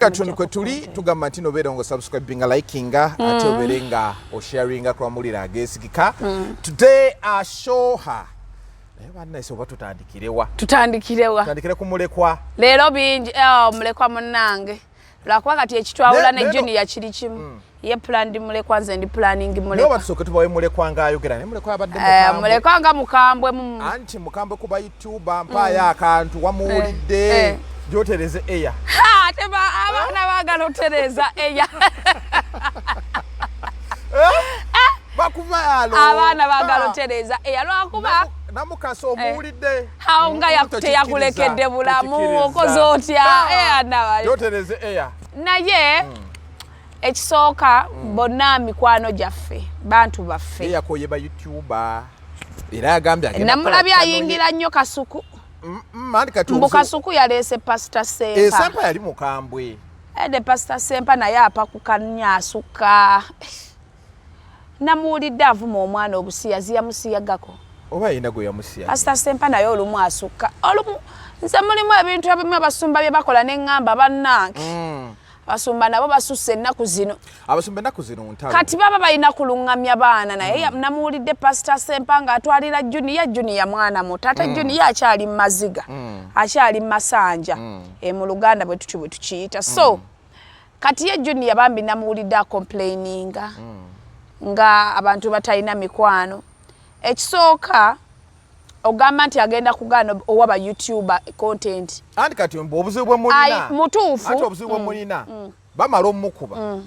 Kati kwe tuli tugamba nti nobeera nga osubscribinga, likinga, ate obeere nga osharinga kulwamulira ageesigika. Today show her, naye bannayise, oba tutandikirewa? Tutandikirewa? Tutandikire ku mulekwa. Leero bingi. Eh, mulekwa munnange, lwakuba kati ekitwawula ne Junior kiri kimu. Ye planned mulekwa, nze ndi planning Naye oba mulekwa. Tusooke tubawe mulekwa ng'ayogera, naye mulekwa abadde Eh, mukambwe. Mulekwa nga mukambwe mu Anti mukambwe kuba YouTuber, mpaayo akantu wamuwulidde. Gyotereze eya. Ha, ate abaana baagala otereeza eya. Bakuva alo. Abaana baagala otereeza eya lwakuba Namukasa omuwulidde. Awo nga teyakulekedde bulamu, okoze otya? Eh, Gyotereze eya. Naye ekisooka, bonna mikwano gyaffe, bantu baffe. Ye yakoye ba YouTuber, era yagambye agenda Namulabye kukola channel ye. Ayingira nnyo Kasuku. Anti kati Mbu Kasuku yaleese Pasita Sempa. Sempa yali mukambwe. Ede Pasita Sempa naye apakuka nnyo, asukka. Namuwulidde avuma omwana obusiyazi, yamusiyagako. Oba yina gwe yamusiya. Pasita Sempa naye olumu asukka, olumu nze mulimu ebintu ebimu abasumba bye bakola ne ŋŋamba, bannange, abasumba nabo basusse ennaku zino. Abasumba ennaku zino ntalo. Kati baba balina kuluŋŋamya baana, naye namuwulidde Pasita Sempa ng'atwalira Junior. Junior mwana muto, ate Junior akyali mu maziga, akyali mu masanja. E, mu Luganda bwe tutyo bwe tukiyita. So kati ye Junior bambi namuwulidde acomplaininga nga abantu batalina mikwano. Ekisooka, ogamba nti agenda kugaana owa ba YouTuber content. Anti kati mbu obuzibu bwe mulina Ai, mutuufu. Anti obuzibu bwe mulina, bamala omukuba.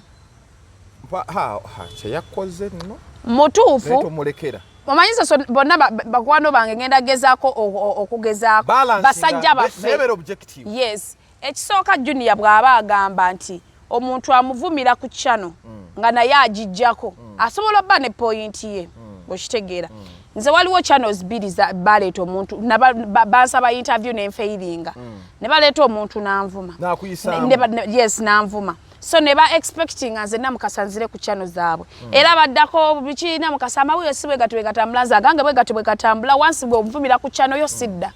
Ha, kyeyakoze nno naye Mutuufu. Tomulekera. Omanyi so bonna bakwano bange, ngenda gezaako okugezaako Balancinga, basajja naye baffe. Beera objective. Yes, ekisooka, Junior bw'aba agamba nti omuntu amuvumira ku channel nga naye agijjako, asobola obba ne point ye, okitegeera? Nze waliwo channels bbiri baleeta omuntu bansaba interview nenfailinga, ne baleeta omuntu nanvuma. N'akuyisaamu. Yes, nanvuma. So ne ba expecting nze Namukasa nzire ku channel zaabwe, era baddako biki, Namukasa amawulire si bwe gati bwe gatambula, nze agange bwe gati bwe gatambula. Wansi bwe onvumira ku channel yo, sidda.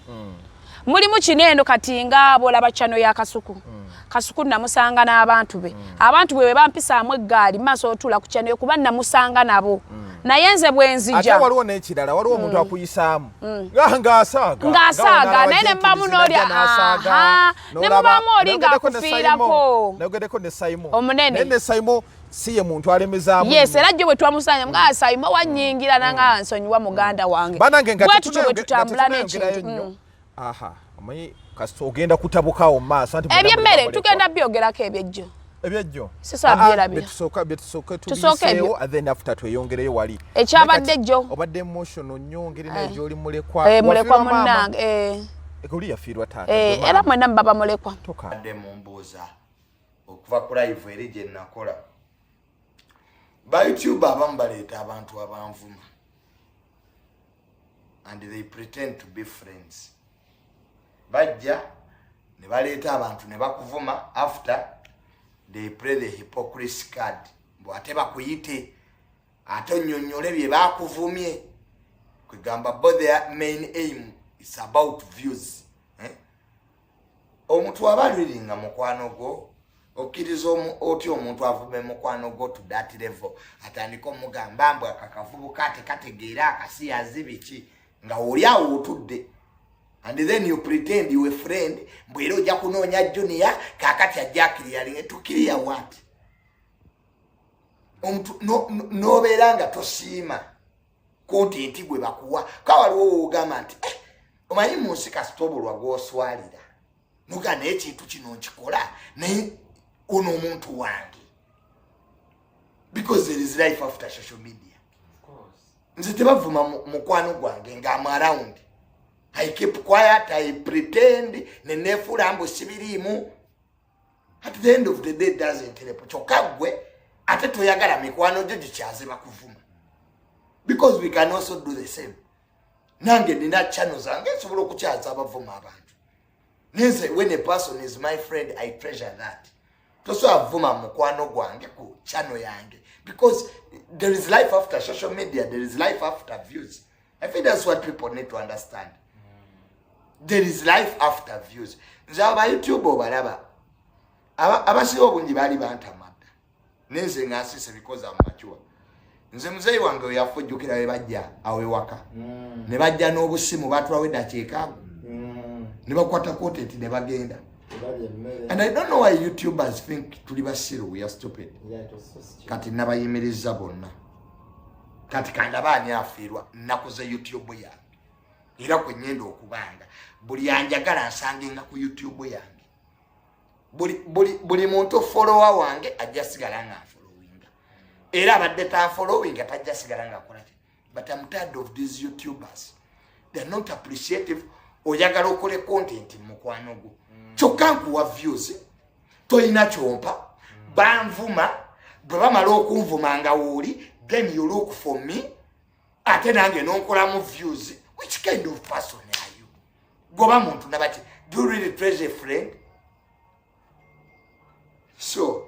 Mulimu kino eno kati nga bwolaba channel ya Kasuku. Kasuku namusanga n'abantu be, abantu bwe bampisaamu eggaali maaso otuula ku channel yo, kuba namusanga nabo. Naye nze bwe Ate nzija waliwo n'ekirala, waliwo omuntu akuyisaamu ng'asaaga. Ng'asaaga, naye ne mubamu n'oli, aha, ne mubaamu oli ng'akufiirako. Nayogeddeko ne Saimo. Omunene. Naye ne Saimo si ye muntu alemezaamu. Yes, era jjo bwe twamusanga mga Saimo wanyingira nanga nsonyiwa muganda wange. Banange, nga Bwe tutyo bwe tutambula nga tetunayongerayo n'ekintu. nnyo. Aha, omanyi kasita ogenda kutabukawo mu maaso anti mwenna Ebyemmere mulekwa. tugenda byogerako ebyejjo. Ebyejjo. Sisobola Ah, ah, byerabira. byetusooka Tusooke ebyo. tubiseewo and then after tweyongereyo wali. Ekyabadde Naye kati jjo. Obadde emotional nnyo, ngeri naye gy'oli mulekwa. Eh, mulekwa Wafiirwa maama. munnange, eh. Oli yafiirwa taata. Eh, Gwe era maama. mwenna mubaba mulekwa. Toka. Badde mumbuuza okuva ku live eri gye nakola. Ba YouTube abamu baleeta abantu abanvuma and they pretend to be friends. Bajja ne baleeta abantu ne bakuvuma, after they play the hypocrisy card, mbu ate bakuyite ate onnyonnyole bye bakuvumye. Kwegamba bo their main aim is about views, eh? Omuntu aba alwiringa mukwano gwo, okkiriza otya omuntu avume mukwano gwo to that level, atandike omugamba mbu akakavubuka tekategeera, akasiyazi, biki, nga oli awo otudde, and then you pretend you a friend, mbu era ojja kunoonya Junior kakati ajja aclearinge? To clear what? Omuntu n'obeera nga tosiima content gwe bakuwa. Ka waliwo woogamba nti, eh, omanyi mu nsi kasita obulwa gw'oswalira nuga, naye ekintu kino nkikola, naye ono omuntu wange, because there is life after social media. Nze tebavuma mukwano gwange nga am around. I keep quiet, I pretend, nenefuula mbu sibiriimu. At the end of the day it doesn't help. Kyokka gwe ate toyagala mikwano gyo gikyaze bakuvuma, because we can also do the same. Nange nina channel zange, nsobola okukyaza abavuma abantu. Nenze when a person is my friend, I treasure that. Tosobola vuma mukwano gwange ku channel yange, because there is life after social media, there is life after views. I think that's what people need to understand. There is life after views. Nze aba YouTube obalaba. Abasinga obungi baali bantamadda, nenze nga nsiise because am mature. Nze muzeeyi wange we yafa, ojjukira we bajja awo ewaka, ne bajja n'obusimu, batulawo eddakiika ago, ne bakwata content ne bagenda. And I don't know why YouTubers think tuli basiru, we are stupid. Kati nabayimiriza bonna. Kati kandaba ani afiirwa. Nakoze YouTube yange era kwe ngenda okubanga buli anjagala nsangenga ku YouTube yange. Buli muntu follower wange ajja sigala nga nfollowinga, era abadde tanfollowinga tajja sigala nga akola ki. But I'm tired of these YouTubers, they are not appreciative. Oyagala okole content mukwano gwo, kyokka nkuwa views, toyina kyompa. Banvuma, bwe bamala okunvuma nga wooli, then you look for me, ate nange nonkolamu views. Which kind of person are you? Goba muntu nabaki? Do you really treasure a friend? So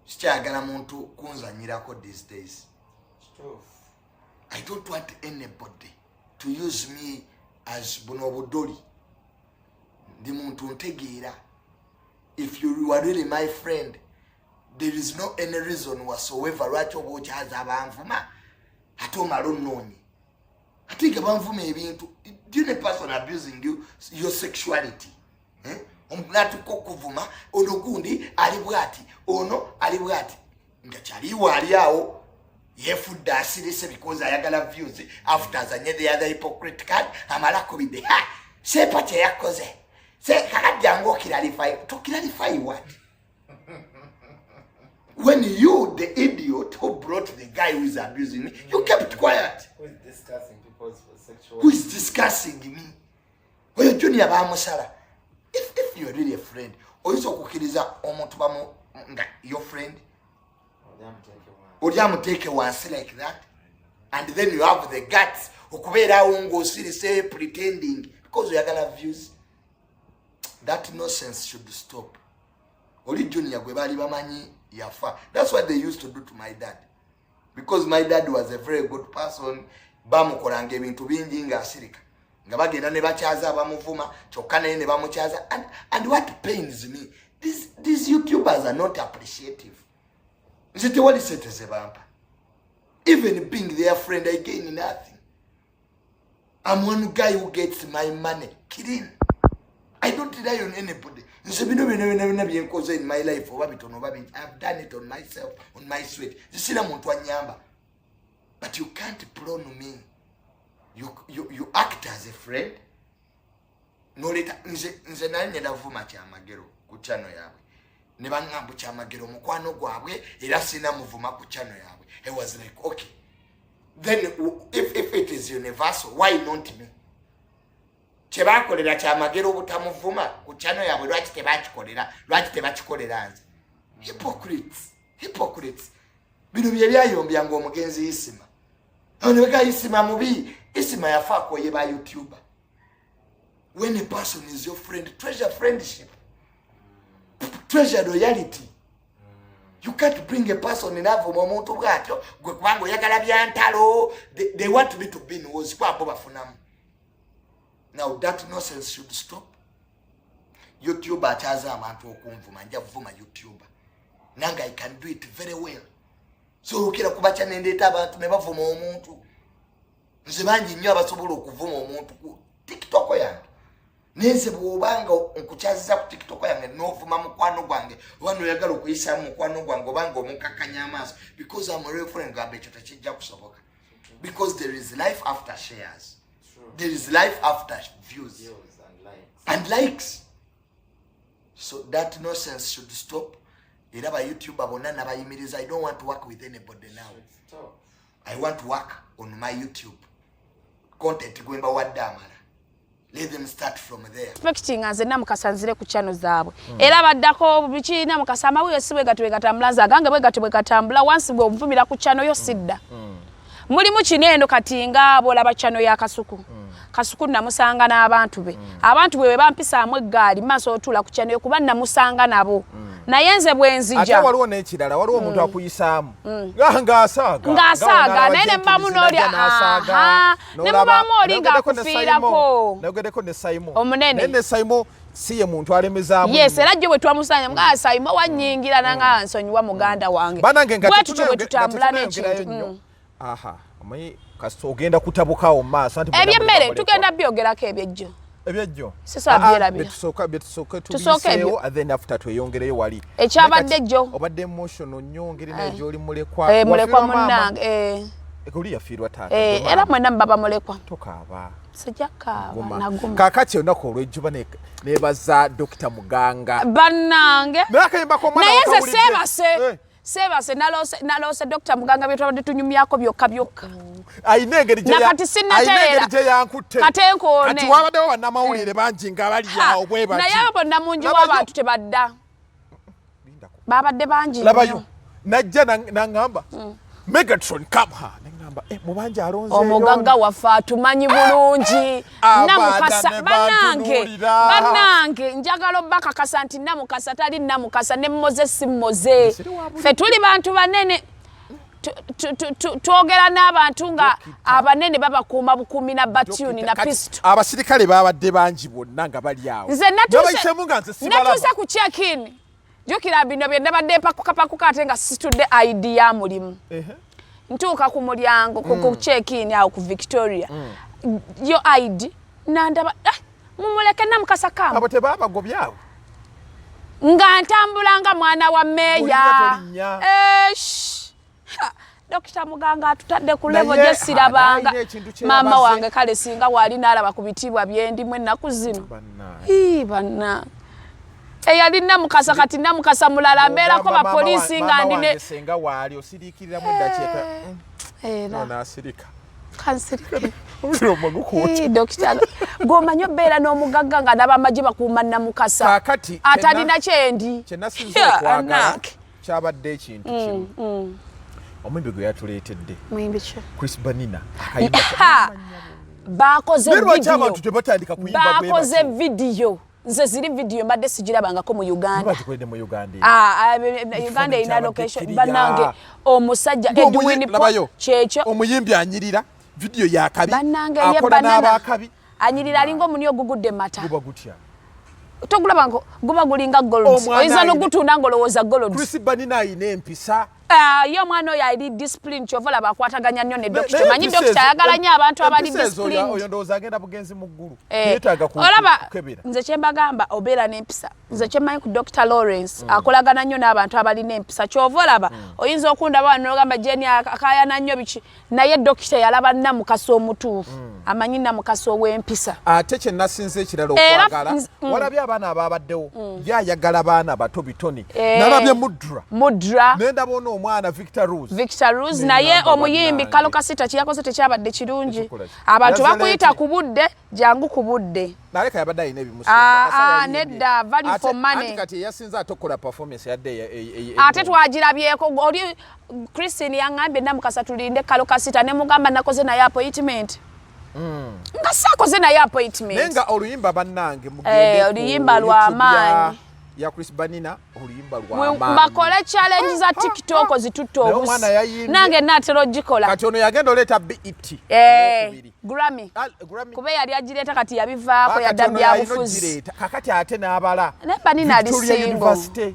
sikyagala muntu kunzanyirako these days. I don't want anybody to use me as buno obudoli. Ndi muntu ntegeera. If you are really my friend, there is no any reason whatsoever lwaki oba okyaza abanvuma, ate omala onnoonye, ate nga banvuma ebintu. Do you know a person abusing you, your sexuality, eh? Omuntu natuka okuvuma, ono gundi ali bwati, ono ali bwati, nga kyaliwo ali awo yefudde asirise because ayagala views. After azanye the other hypocrite card, amala akubidde, ha, Sempa kyeyakoze kakajjangu oclarify. To clarify what, when you, the idiot who brought the guy who is abusing me, you kept quiet? Who is discussing people's sexual Who is discussing me? Oyo Junior bamusala. If you're really a friend, oyinza okukkiriza omuntu bamu nga your friend oli amuteeke wansi like that, and then you have the guts okubeerawo ng'osirise pretending because oyagala views? That nonsense should stop. Oli Junior gwe baali bamanyi yafa. That's what they used to do to my dad, because my dad was a very good person. Bamukolanga ebintu bingi ng'asirika, nga bagenda ne bakyaza abamuvuma, kyokka naye ne bamukyaza. And what pains me, these YouTubers are not appreciative. Nze tewali sente ze bampa. Even being their friend, I gain nothing. I'm one guy who gets my money clean. I don't rely on anybody. Nze bino byona byona byona byenkoze in my life, oba bitono oba bingi, I've done it on myself, on my sweat. Sisira muntu anyamba. But you can't prone me. You act as a friend, noleta nze nali ngenda vuma Kyamagero ku channel yaabwe, ne baŋŋamba Kyamagero mukwano gwabwe era sina muvuma ku channel yaabwe. I was like, okay, then if it is universal, why not me? Kyebakolera Kyamagero obutamuvuma ku channel yaabwe, lwaki tebakikolera, lwaki tebakikolera nze? Hypocrites, hypocrites. Bino bye byayombyanga omugenzi Isima. Awo ne Isima mubi. Isima yafaako ye ba YouTuber. When a person is your friend, treasure friendship, treasure loyalty. You can't bring a person navuma omuntu bwatyo gwe kubanga oyagala byantalo. They want me to be in wars kwabo bafunamu. Now that nonsense should stop. YouTube akyaza abantu okunvuma, nja vuma YouTuber nange. I can do it very well. So okira kubaca nendeeta abantu ne bavuma omuntu. Nze bangi nnyo abasobola okuvuma omuntu ku TikTok yange, nenze bwobanga nkukyaziza ku TikTok yange novuma mukwano gwange, oba noyagala okuyisamu mukwano gwange, obanga omukakanya amaaso because am a real friend, gamba ekyo tekijja kusoboka, because there is life after shares. There is life after views. Views and likes. And likes. So that nonsense should stop. Era ba YouTuber bonna nabayimiriza. I don't want to work with anybody now. Should stop. I want to work on my YouTube content gwe mbawadde amala. Let them start from there. Expecting nze Namukasa nzire ku channel zaabwe, era baddako biki? Namukasa amawulire si bwe gati bwe gatambula, nze agange bwe gati bwe gatambula. Wansi bwe onvumira ku channel yo sidda mulimu kino eno. Kati nga bw'olaba channel ya Kasuku, Kasuku namusanga n'abantu be, abantu bwe bwe bampisaamu eggaali maaso otuula ku channel yo kuba namusanga nabo, naye nze bwe Ate nzija waliwo n'ekirala, waliwo omuntu akuyisaamu ng'asaaga. Ng'asaaga, naye ne mubamu n'oli, aha, ne mubaamu oli ng'akufiirako. Nayogeddeko ne Saimo Omunene. Naye ne Saimo Si ye muntu alemezaamu. Yes, era jjo bwe twamusanya mga Saimo wanyingira nanga nsonyiwa muganda wange. Banange nga Bwe tutyo bwe tutambula tetunayongerayo n'ekintu. nnyo. Aha, omanyi kasita ogenda kutabukawo mu maaso anti mwena Ebyemmere mulekwa. tugenda byogerako ebyejjo. Ebyejjo Sisobola Ah, ah, byerabira. byetusooke Tusooke ebyo. tubiseewo and then after tweyongereyo wali. Ekyabadde Naye kati jjo. obadde emotional nnyo, ngeri naye gy'oli mulekwa. Eh, mulekwa Wafiirwa maama. munnange. Eh, Oli yafiirwa taata. eh, Gwe era maama. mwenna mubaba mulekwa. Tokaaba. Sijja kaaba Guma. naguma. Kaakati olunaku olw'ejjuba nebaza Dokita Muganga. Bannange. Naye akayimba k'omwana Naye nze wakawulidde. seebase. Eh. Seebase naloose Dr. Muganga bye twabadde tunyumyako byokka byokka. Ayina engeri gye Na kati sinnatereera. ayina engeri gye yankutte. Kate nkoone. Kati wabaddewo bannamawulire bangi nga bali awo bwe bati. Naye abo bonna mungi Labayo. w'abantu tebadda. Lindako. Babadde bangi Labayo. nnyo. Najja n'aŋŋamba, Megatron come her. Ne ŋŋamba, eh, mubanja alonzeeyo. Omugagga waffe atumanyi bulungi. Abaana Namukasa ne bannange, bantunuulira. bannange njagala obbakakasa nti Namukasa tali Namukasa ne Moze si Moze. Siri wa buli- Ffe tuli bantu banene. Twogera n'abantu nga abanene babakuuma bukuumi na batuni na Kati pisto. abasirikale babadde bangi bonna nga bali awo. Nze Nabayiseemu nga nze sibalaba. natuuse ku check-in. Jjukira bino bye nabadde mpakukapakuka ate nga situdde ID ya mulimu. Ntuuka ku mulyango ku check-in awo ku Victoria. Yo ID nandaba, ah, mumuleke Namukasa kamu. Abo tebabagobye awo. Nga ntambula nga mwana wa meeya. Olinnya tolinnya. Esh. Ha, Dokita Muganga atutadde ku level Naye, gye sirabanga. alina ekintu kye Maama yabaze. wange kale singa waali n'alaba ku bitiibwa bye ndimu ennaku zino. Bannange. Ii, banna. Eyali Namukasa kati Namukasa mulala mbeerako Ogamba bapoliisi nga maama ndi ne wange senga waali osiriikiriramu eddakiika. Era. N'asirika. Kansirike. Omuliro gukwokya. Ii, Dokita, gw'omanyi obeera n'omugagga nga n'abamagye bakuuma Namukasa. Kaakati, atalina kyendi. Kye nasinze Ya, okwagala anange. kyabadde ekintu kimu. Omuyimbi gwe yatuleetedde. Muyimbi ki? Chris Banina. Akayimba Ha! Baakoze Naye lwaki vidiyo. abantu tebatandika kuyimba bwe Baakoze batyo? vidiyo. Nze ziri vidiyo mbadde sigirabangako mu Uganda. Bagikoledde mu Uganda. Ah, ah, Uganda erina kyabadde location. kiriya. Bannange omusajja Edwin Paul Labayo. kyekyo. Omuyimbi anyirira vidiyo yakabi. Bannange ye Akola banana. n'abakabi. Anyirira alinga omuni ogugudde mata. Guba gutya. Togulaba ngo guba gulinga gold. Omwana Oyinza ayina- n'ogutunda ng'olowooza gold. Chris Banina ayina empisa. Ah, ye omwana oyo ali discipline kyova olaba akwataganya nnyo ne dokita. Naye Omanyi empisa dokita ezo- ayagala nnyo abantu abali empisa ezo disciplined. oyo ndowooza agenda bugenzi mu ggulu. Eh, Yeetaaga olaba kukebera. nze kyembagamba obeera n'empisa. Nze kyemmanyi ku Dr. Lawrence akolagana nnyo n'abantu abalina empisa. Kyova olaba oyinza okundaba wano n'ogamba Jane akaayana nnyo biki, naye dokita yalaba Namukasa omutuufu, amanyi Namukasa ow'empisa. Ate kye nasinze ekirala Era okwagala, walabye abaana ababaddewo, ye ayagala baana bato bitone. Eh. Nalabye Mudra. Mudra. Ne ndaba ono omwana Victor Ruz. Victor Ruz, Ne naye ngamba omuyimbi bannange. Kalo Kasita kye yakoze tekyabadde kirungi. Ekikola ki? Abantu Yazze bakuyita late. ku budde, jangu ku budde. Naleka yabadde alina ebimusinga. Ah, Kasa ah, yayimbye. nedda, value for money. Anti kati eyasinze ate okukola performance yadde Ate twagirabyeko oli Christine yaŋŋambye Namukasa tulinde Kalo Kasita ne mugamba nakoze naye appointment. Nga saakoze naye appointment. Naye nga oluyimba bannange mugende Eh, ku oluyimba YouTube lwa maanyi. ya Chris Banina, oluyimba lwa maanyi. Bakole challenge za TikTok zitutte Naye omwana obusi. yayimbye. Nange naatera ogikola. Kati ono yagenda oleeta BET. Eh, owokubiri. Grammy. Ah, Grammy. Kuba eyali agireeta kati yabivaako Kati yadda ono yalina byabufuzi. ogireeta. Kakati ate n'abala. Naye Banina ali Victoria single. University.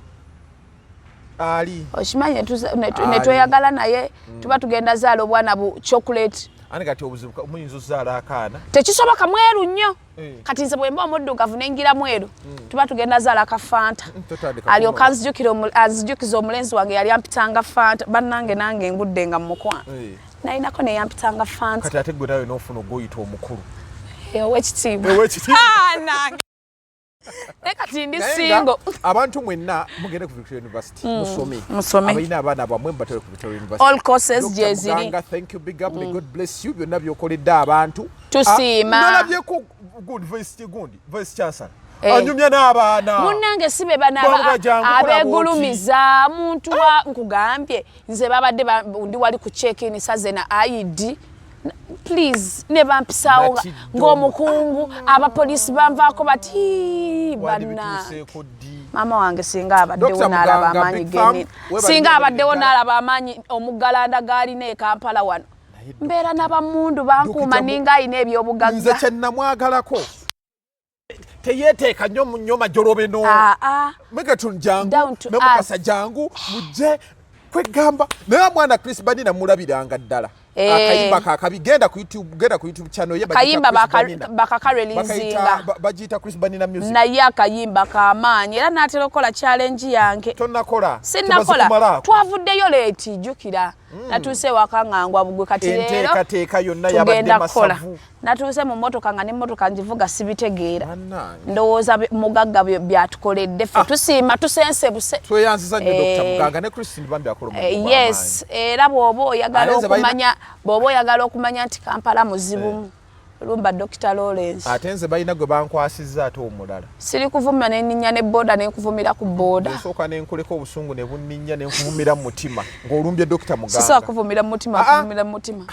Ali. Okimanyi Ali. ne tweyagala naye tuba tugenda zaala obwana bu chocolate. Ani kati obuzibu muyinza ozaala akaana. Tekisoboka mweru nnyo. Eh. Kati nze bwe mba omuddugavu ne ngira mweru tuba tugenda zaala ka Fanta. Totandika Alyoka kunoba. anzijukira omulenzi wange yali ampitanga Fanta. Bannange nange ngudde nga mukwano. Eh. Nalinako ne yampitanga Fanta. Kati ate gwe nawe n'ofuna ogwoyita omukulu. Eh, ow'ekitiibwa. Ow'ekitiibwa. Ah, nange. Naye kati ndi Naye nga single. abantu mwenna mugende ku Victoria University musome. Musome. Abalina abaana bammwe mubatwale ku Victoria University. All courses Dr. gye ziri. Muganga, thank you, big up, may God bless you. Byonna by'okoledde abantu. Tusiima. Ah, nalabyeko good vice gundi, vice chancellor. Eh. Anyumya n'abaana. Munnange si be bano Bw'amuga jangu kola abeegulumiza muntu wa nkugambye nze babadde ndi wali ku check-in saze na ID please ne bampisaawo Nakiddo. ng'omukungu abapoliisi banvaako bati banna Wandibituuseeko ddi? Maama wange singa abaddewo Dr. n'alaba Muganga, amaanyi big thumb, genina webale singa nnyo abaddewo ddala. n'alaba amaanyi omuggalanda g'alina e Kampala wano Naye mbeera n'abamundu bankuuma Dr. ninga alina Nze ebyobugagga. kye namwagalako Teyeteeka nnyo mu nnyo majolobeno. Ah, ah. Megatron jangu, Down to ne Mukasa jangu, mujje kwegamba. Naye mwana Chris Banina mulabiranga ddala. Eh. Akayimba kakabi, genda ku YouTube, genda ku YouTube channel ye, bagiyita Kayimba Chris Banina. bakakarelizinga. Bagiyita Chris Banina Music. Naye akayimba kamaanyi, era naatera okukola challenge yange. Tonakola? Sinnakola. Tebazikumalako. Twavuddeyo late, jjukira natuuse waka nga ngwa bugwe. Kati leero Enteekateeka yonna yabadde tugenda kukola. masavu. Natuuse mu mmotoka nga nemmotoka ngivuga sibitegeera. Bannange. Ndowooza mugagga byatukoledde ffe tusiima, tusensebuse. Tweyanziza nnyo Eh. Dr. Muganga ne Christine bambi akola omulimu gw'amaanyi. Yes, era bw'oba oyagala Ate nze balina- okumanya, bw'oba oyagala okumanya nti Kampala muzibumu, lumba Dr. Lawrence. Ate nze balina gwe bankwasizza ate omulala. Siri kuvuma neninnya ne boda nenkuvumira ku boda. Nsooka nenkuleka obusungu ne bunninnya nenkuvumira mu mutima ng'olumbye Dr. Sisobola Muganga. kuvumira mu mutima. Ah, ah. Kuvumira mu mutima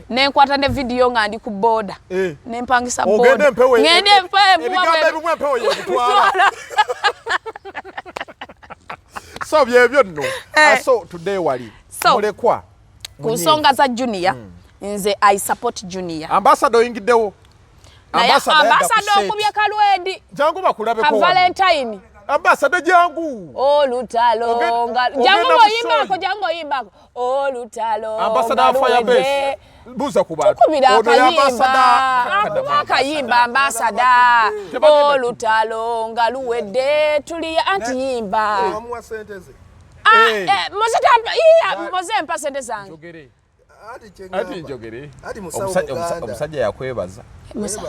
nenkwata ne vidiyo nga ndi ku boda, Eh. nempangisa Ogenda boda. empewo Ngende empewo. Ebigambo ebimu empewo yebitwala. So byebyo nno. Eh. Ah, so today wali So, mulekwa ku nsonga za Junior, nze I support Junior. Ambassador oyingiddewo. Naye Ambassador yadda ku ambassador set. okubye kalwedi Jangu ka bakulabeko wano. Valentine. Ambassador jangu. Olutalo nga Ogenda jangu mu oyimbako, show. jangu oyimbako olutalo Ambassador nga wa luwedde. Firebase, buuza ku bantu. Tukubira Ono ye akayimba. ambassador. Akuba akayimba ambasada. Tebagenda. Olutalo nga luwedde tuliya anti yimba. Wamuwa sente ze? Ah, Eh. eh, Moze iya, Moze mpa sente zange. Njogere. Ati kyeŋŋamba. Ati njogere. Ati musawo Muganda. Omusajja yakwebaza.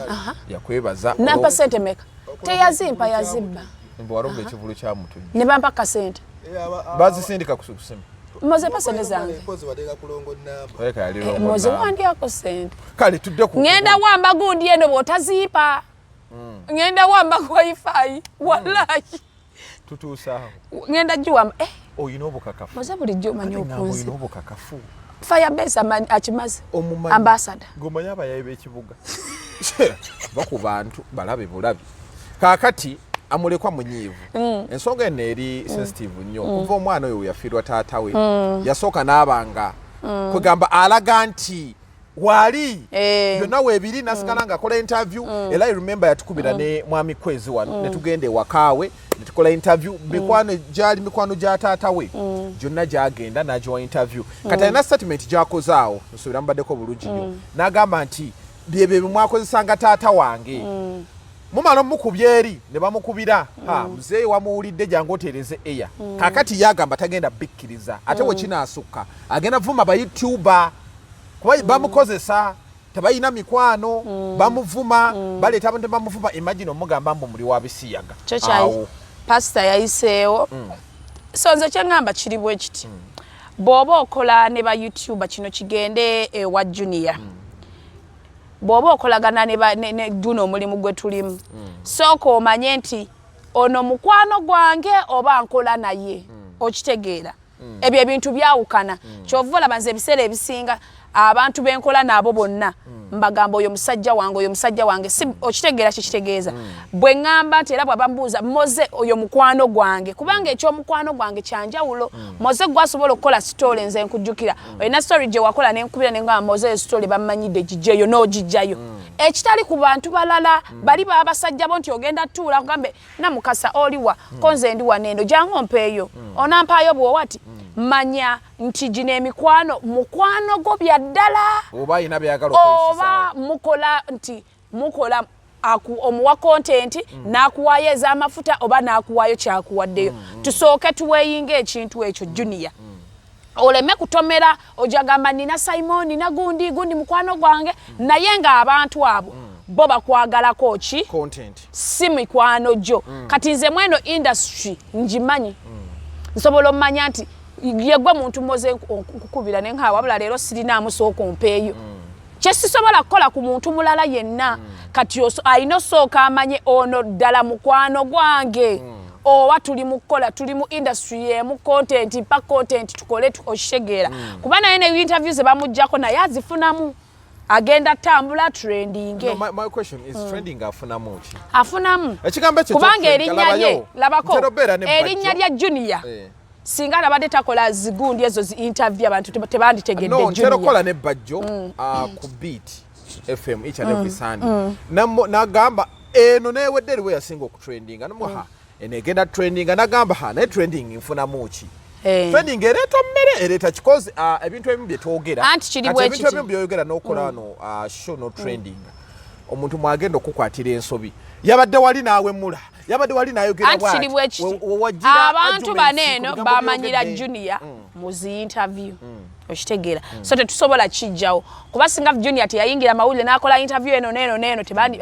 Aha. Yakwebaza. Nampa sente meka? Teyazimpa, yazibba. Mbu walonga ekivulu kya Mutujju. Ne bampa kasente. Eh, Bazisindika ku kusimu. Moze mpa sente zange. Mpozi bateeka kulongo namba. Oleka yali Eh, longo Moze namba. wandyako sente. Kale tudde ku Ŋŋenda wamba gundi eno bw'otaziipa. Ŋŋenda wamba wifi, wallahi. Tutuusaawo. Ŋŋenda giwamba, eh. Oyina obukakafu? Moze bulijjo omanyi Ate ngamba okunzi. oyina obukakafu. Firebase akimaze. Omumanyi. Ambassador. Ng'omanyi abayayi b'ekibuga ba ku bantu balabe bulabi. Kaakati amulekwa munyiivu. Ensonga eno eri sensitive nnyo kuva omwana oyo we yafiirwa taata we. Yasooka n'abanga kwegamba alaga nti waali Eh. byonna weebiri, nasigala ng'akola interview. Era I remember yatukubira ne mwami Kwezi wano ne tugenda ewakaawe ne tukola interview. Mikwano gyali mikwano gya taata we gyonna gyagenda n'agiwa interview. Kati alina statement gy'akoze awo, nsuubira mubaddeko bulungi nnyo, n'agamba nti byebyo bimwakozesanga taata wange, mumala omukubya eri ne bamukubira, ha muzeeyi wamuwulidde, jangu oteereze eya. Kaakati yagamba tagenda bikkiriza, ate we kinaasukka agenda vuma ba YouTuber kuba bamukozesa, tebalina mikwano, bamuvuma, baleeta abantu bamuvuma. Imagine omugamba mbu muli wa bisiyaga. Kyo kya pasita yayiseewo. So nze kyeŋŋamba kiri bwe kiti: bw'oba okola ne ba YouTuber, kino kigende ewa Junior, bw'oba okolagana ne guno omulimu gwe tulimu, sooka omanye nti ono mukwano gwange oba nkola naye. Okitegeera? Ebyo ebintu byawukana. Kyova olaba nze ebiseera ebisinga abantu benkola nabo bonna mbagamba oyo musajja wange, oyo musajja wange. Si okitegeera kyekitegeeza bwe ŋŋamba nti era bw'aba mbuuza Moze, oyo mukwano gwange, kubanga ekyomukwano gwange kyanjawulo. Moze gwasobola okukola story, nze nkujjukira olina story gye wakola nenkubira nengamba Moze story bamanyidde gijjeyo n'ogijjayo, ekitali ku bantu balala bali babasajja bo nti ogenda tuula kugambe Namukasa oliwa ko nze ndi waneeno jangu ompeeyo onampaayo bwowati manya nti gino emikwano mukwano gwo bya ddala oba alina byagala oba okweyisizaawo. Mukola nti mukola omuwa content n'akuwaayo ez'amafuta oba n'akuwaayo kyakuwaddeyo. Tusooke tuweeyinga ekintu ekyo. Junior oleme kutomera ojagamba nina Simon, nina gundi gundi mukwano gwange, naye ng'abantu abo bo bakwagalako ki? Content. Si mikwano gyo. Kati nze mweno industry ngimanyi, nsobola omanya nti yegwe muntu Moze nkukubira nenka wabula leero sirinaamu, sooka ompeeyo, kyesisobola kukola ku muntu mulala yenna. Kati alina osooka amanye ono ddala mukwano gwange oba tuli mu kukola, tuli mu industry yemu, content mpa content tukole okitegeera? Kuba naye ne interview ze bamugjako naye azifunamu, agenda tambula trending. No, my question is, trending afunamu ki? Afunamu. Ekigambo ekyo Kubanga ekya erinnya lye labayo. Labako Ntera obeera ne erinnya Bajjo. lya Junior, Eh. singa nabadde takola zigundi ezo zi interview abantu tebanditegedde No, ntera Junior. okukola ne Bajjo ku Beat FM each and every Sunday. Nagamba Eno newedde eriwe yasinga okutrendinga nomuha eno egenda trendinga, nagamba ha, naye trending nfunamu ki? Trending ereeta mmere, ereeta kikozi ebintu ebimu byetwogera. Anti kiri Kati bwe ebintu kiti. ebimu byoyogera n'okola wano show no trending, omuntu mwagenda okukwatira ensobi, yabadde wali naawemula, yabadde wali nayogera. Anti kiri bwe kiti, abantu bano eno bamanyira Junior mu zi interview, okitegeera? So tetusobola kijjawo, kuba singa Junior teyayingira mawulire n'akola interview eno neeno neeno, tebandi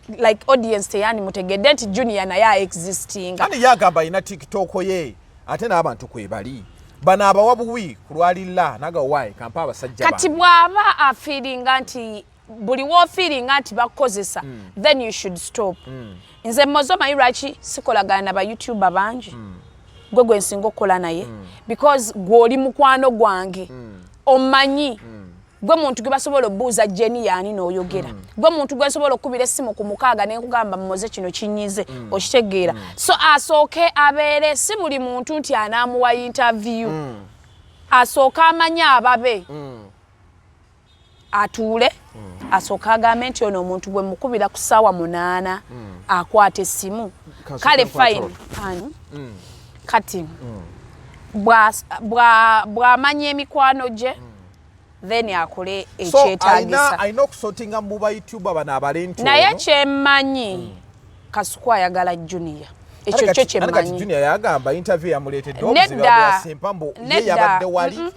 like audience teyandimutegedde nti Junior naye aexistinga. Ani yagamba alina TikTok ye, ate n'abantu kwebali bano abawa buwi ku lwalilla naga wayi kampa abasajja Kati bange. Bw'aba afeelinga nti buli woofeelinga nti bakukozesa, then you should stop. Nze mozo manyi lwaki sikolagana na bayoutuber bangi. Gwe gwe nsinga okukola naye because gw'oli mukwano gwange, omanyi gwe muntu gwe basobola obuuza Jeni yaani n'oyogera, gwe muntu gwe nsobola okukubira essimu ku 6 nenkugamba, "Mumoze, kino kinyize," okitegeera? So asooke abeere, si buli muntu nti anaamuwa interview. Asooke amanye ababe, atuule asooke agambe nti ono omuntu bwe mukubira ku ssaawa 8 akwata essimu. Kasooke Kale nkwate. fine. Ani? Kati bw'amanya emikwano gye, then akole So ekyetaagisa. Alina okusortinga mu ba YouTuber bano abalenti. Naye kyemmanyi, Kasuku ayagala Junior, ekyo kyo Kati kyemmanyi. Junior yagamba interview yamuleetedde obuzibu. Nedda. Yasempa mbu ye Nedda. yabadde wali.